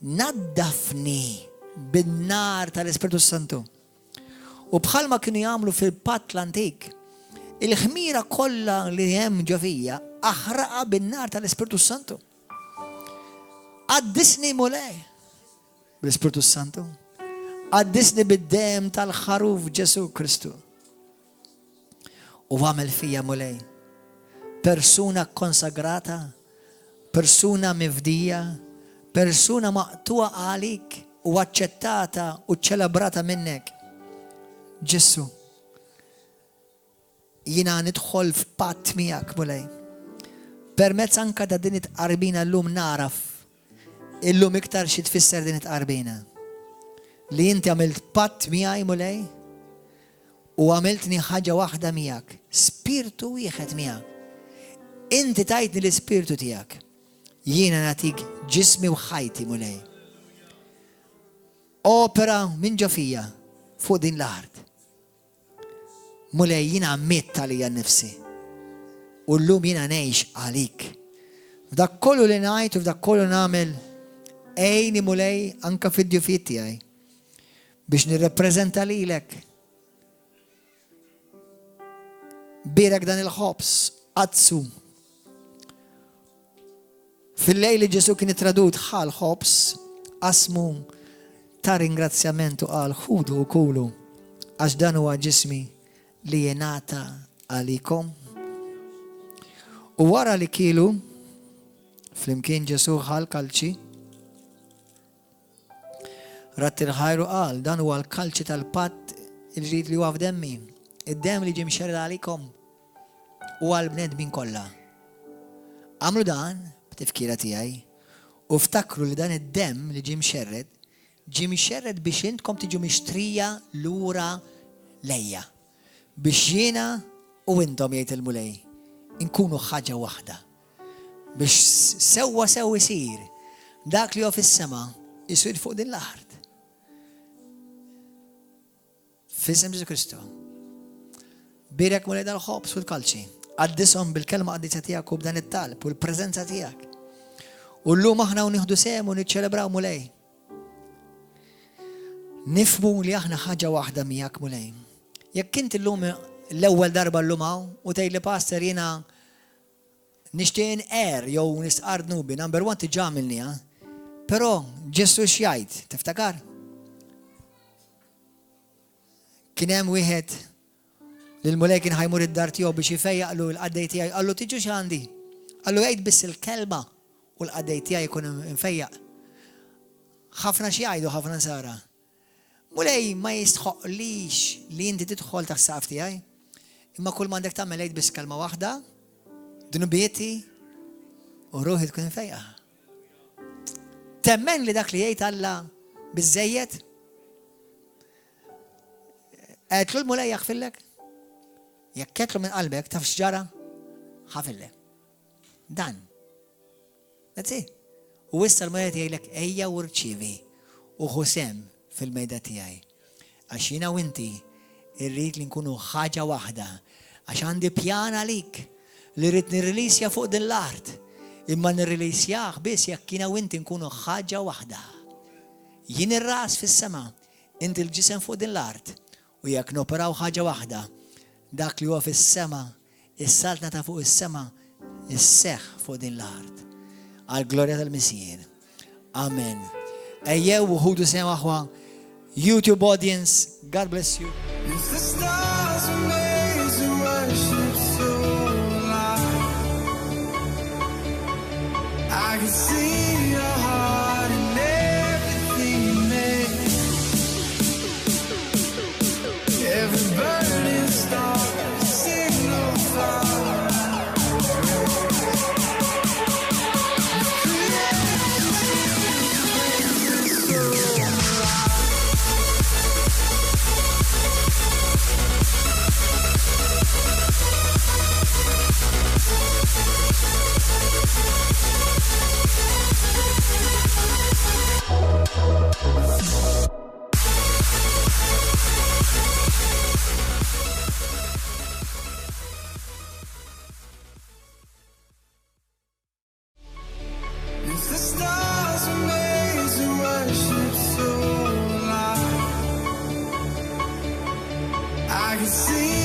naddafni bin-nar tal-Ispirtu Santu. U bħalma kienu jagħmlu fil-patt l-antik, il-ħmira kollha li hemm ġo fija aħraqha bin-nar tal-Ispirtu Santu. Qaddisni Mulej bl-Ispirtu Santu. Qaddisni bid-dem tal-ħaruf Ġesu Kristu. U għamel fija Mulej persuna konsagrata, persuna mifdija, persuna maqtuha għalik u aċċettata u ċelebrata minnek. Ġesu. Jiena nidħol f'patt miegħek, Mulej. Permezz anka ta' din it-tqarbina llum nagħraf illum iktar xi tfisser din it-tqarbina. Li inti għamilt patt miegħi, Mulej, u għamiltni ħaġa waħda miegħek, spirtu wieħed miegħek. Inti tajtni l-ispirtu tiegħek. Jiena nagħtik ġismi u ħajti, Mulej. Opera minn ġo fija fuq din l-art. Mulej jiena mitt għalija nnifsi u llum jiena ngħix għalik. F'dak kollu li ngħid u f'dak kollu nagħmel, għinni Mulej anka fid-djufijiet tiegħi biex nirrepreżenta lilek. Bierek dan il-ħobż, qaddsu. Fil-lejl li Ġesù kien ittradut ħa l-ħobż, qasmu, ta ringrazzjament u qal, Ħudu u kulu, għax dan huwa ġismi li jingħata għalikom. U wara li kielu, flimkien Ġesù ħa l-kalċi, radd il-ħajr u qal, Dan huwa l-kalċi tal-patt il-ġdid li huwa f'demmi, id-demm li ġie mxerred għalikom. u għall-bnedmin kollha. Agħmlu dan b'tifkira tiegħi, u ftakru li dan id-demm li ġie mxerred, ġie mxerred biex intkom tiġu mixtrija lura lejja, biex jiena u intom, jgħid il-Mulej, inkunu ħaġa waħda, biex sewwa sew isir dak li hu fis-sema jsir fuq din l-art. F'isem Ġesù Kristu. Bierek Mulej dal-ħobż u l-kalċi. Qaddishom bil-kelma qaddisa tiegħek u b'dan it-talb u l-preżenza tiegħek. U llum aħna u nieħdu sehem u niċċelebraw Mulej. Nifhmu li aħna ħaġa waħda miegħek Mulej. Jekk inti llum l-ewwel darba llum hawn u tgħid li pastor jiena Nixtieq inqerr jew nistqarr dnubi, number one diġà għamilniha. Però Ġesù x'jgħid, tiftakar? Kien hemm wieħed li l-Mulej kien ħa jmur id-dar tiegħu biex ifejjaqlu l-qaddej tiegħi, qallu tiġux għandi. Qallu għid biss il-kelma u l-qaddej tiegħi jkun imfejjaq. Ħafna xi jgħidu ħafna nsara. Mulej ma jistħoqqlix li inti tidħol taħt saqaf tiegħi. Imma kull m'għandek tagħmel għid biss kelma waħda, dnubieti u ruħi tkun imfejqa. Temmen li dak li jgħid Alla biżejjed? Għedtlu l-Mulej jaħfillek? Jekk għedtlu minn qalbek taf x'ġara? Ħafillek. Dan. That's it. U issa l-Mulej qed jgħidlek ejja u rċievi u ħu sehem fil-mejda tiegħi. Għax jiena u inti rrid li nkunu ħaġa waħda. Għax għandi pjan għalik li rrid nirrilisja fuq din l-art. Imma nirrilisjah biss jekk jiena u inti nkunu ħaġa waħda. Jien ir-ras fis-sema, inti l-ġisem fuq din l-art. U jekk noperaw ħaġa waħda, dak li huwa fis-sema, is-saltna ta' fuq is-sema isseħħ fuq din l-art. Għal glorja tal-Missier. Amen. Ejjew u ħudu sehem aħwa. YouTube audience, God bless you. If the stars were made to worship, so will I. I can see your heart in everything you make. Every burning star, signal fire. If the stars were made to worship, so will I. I can see.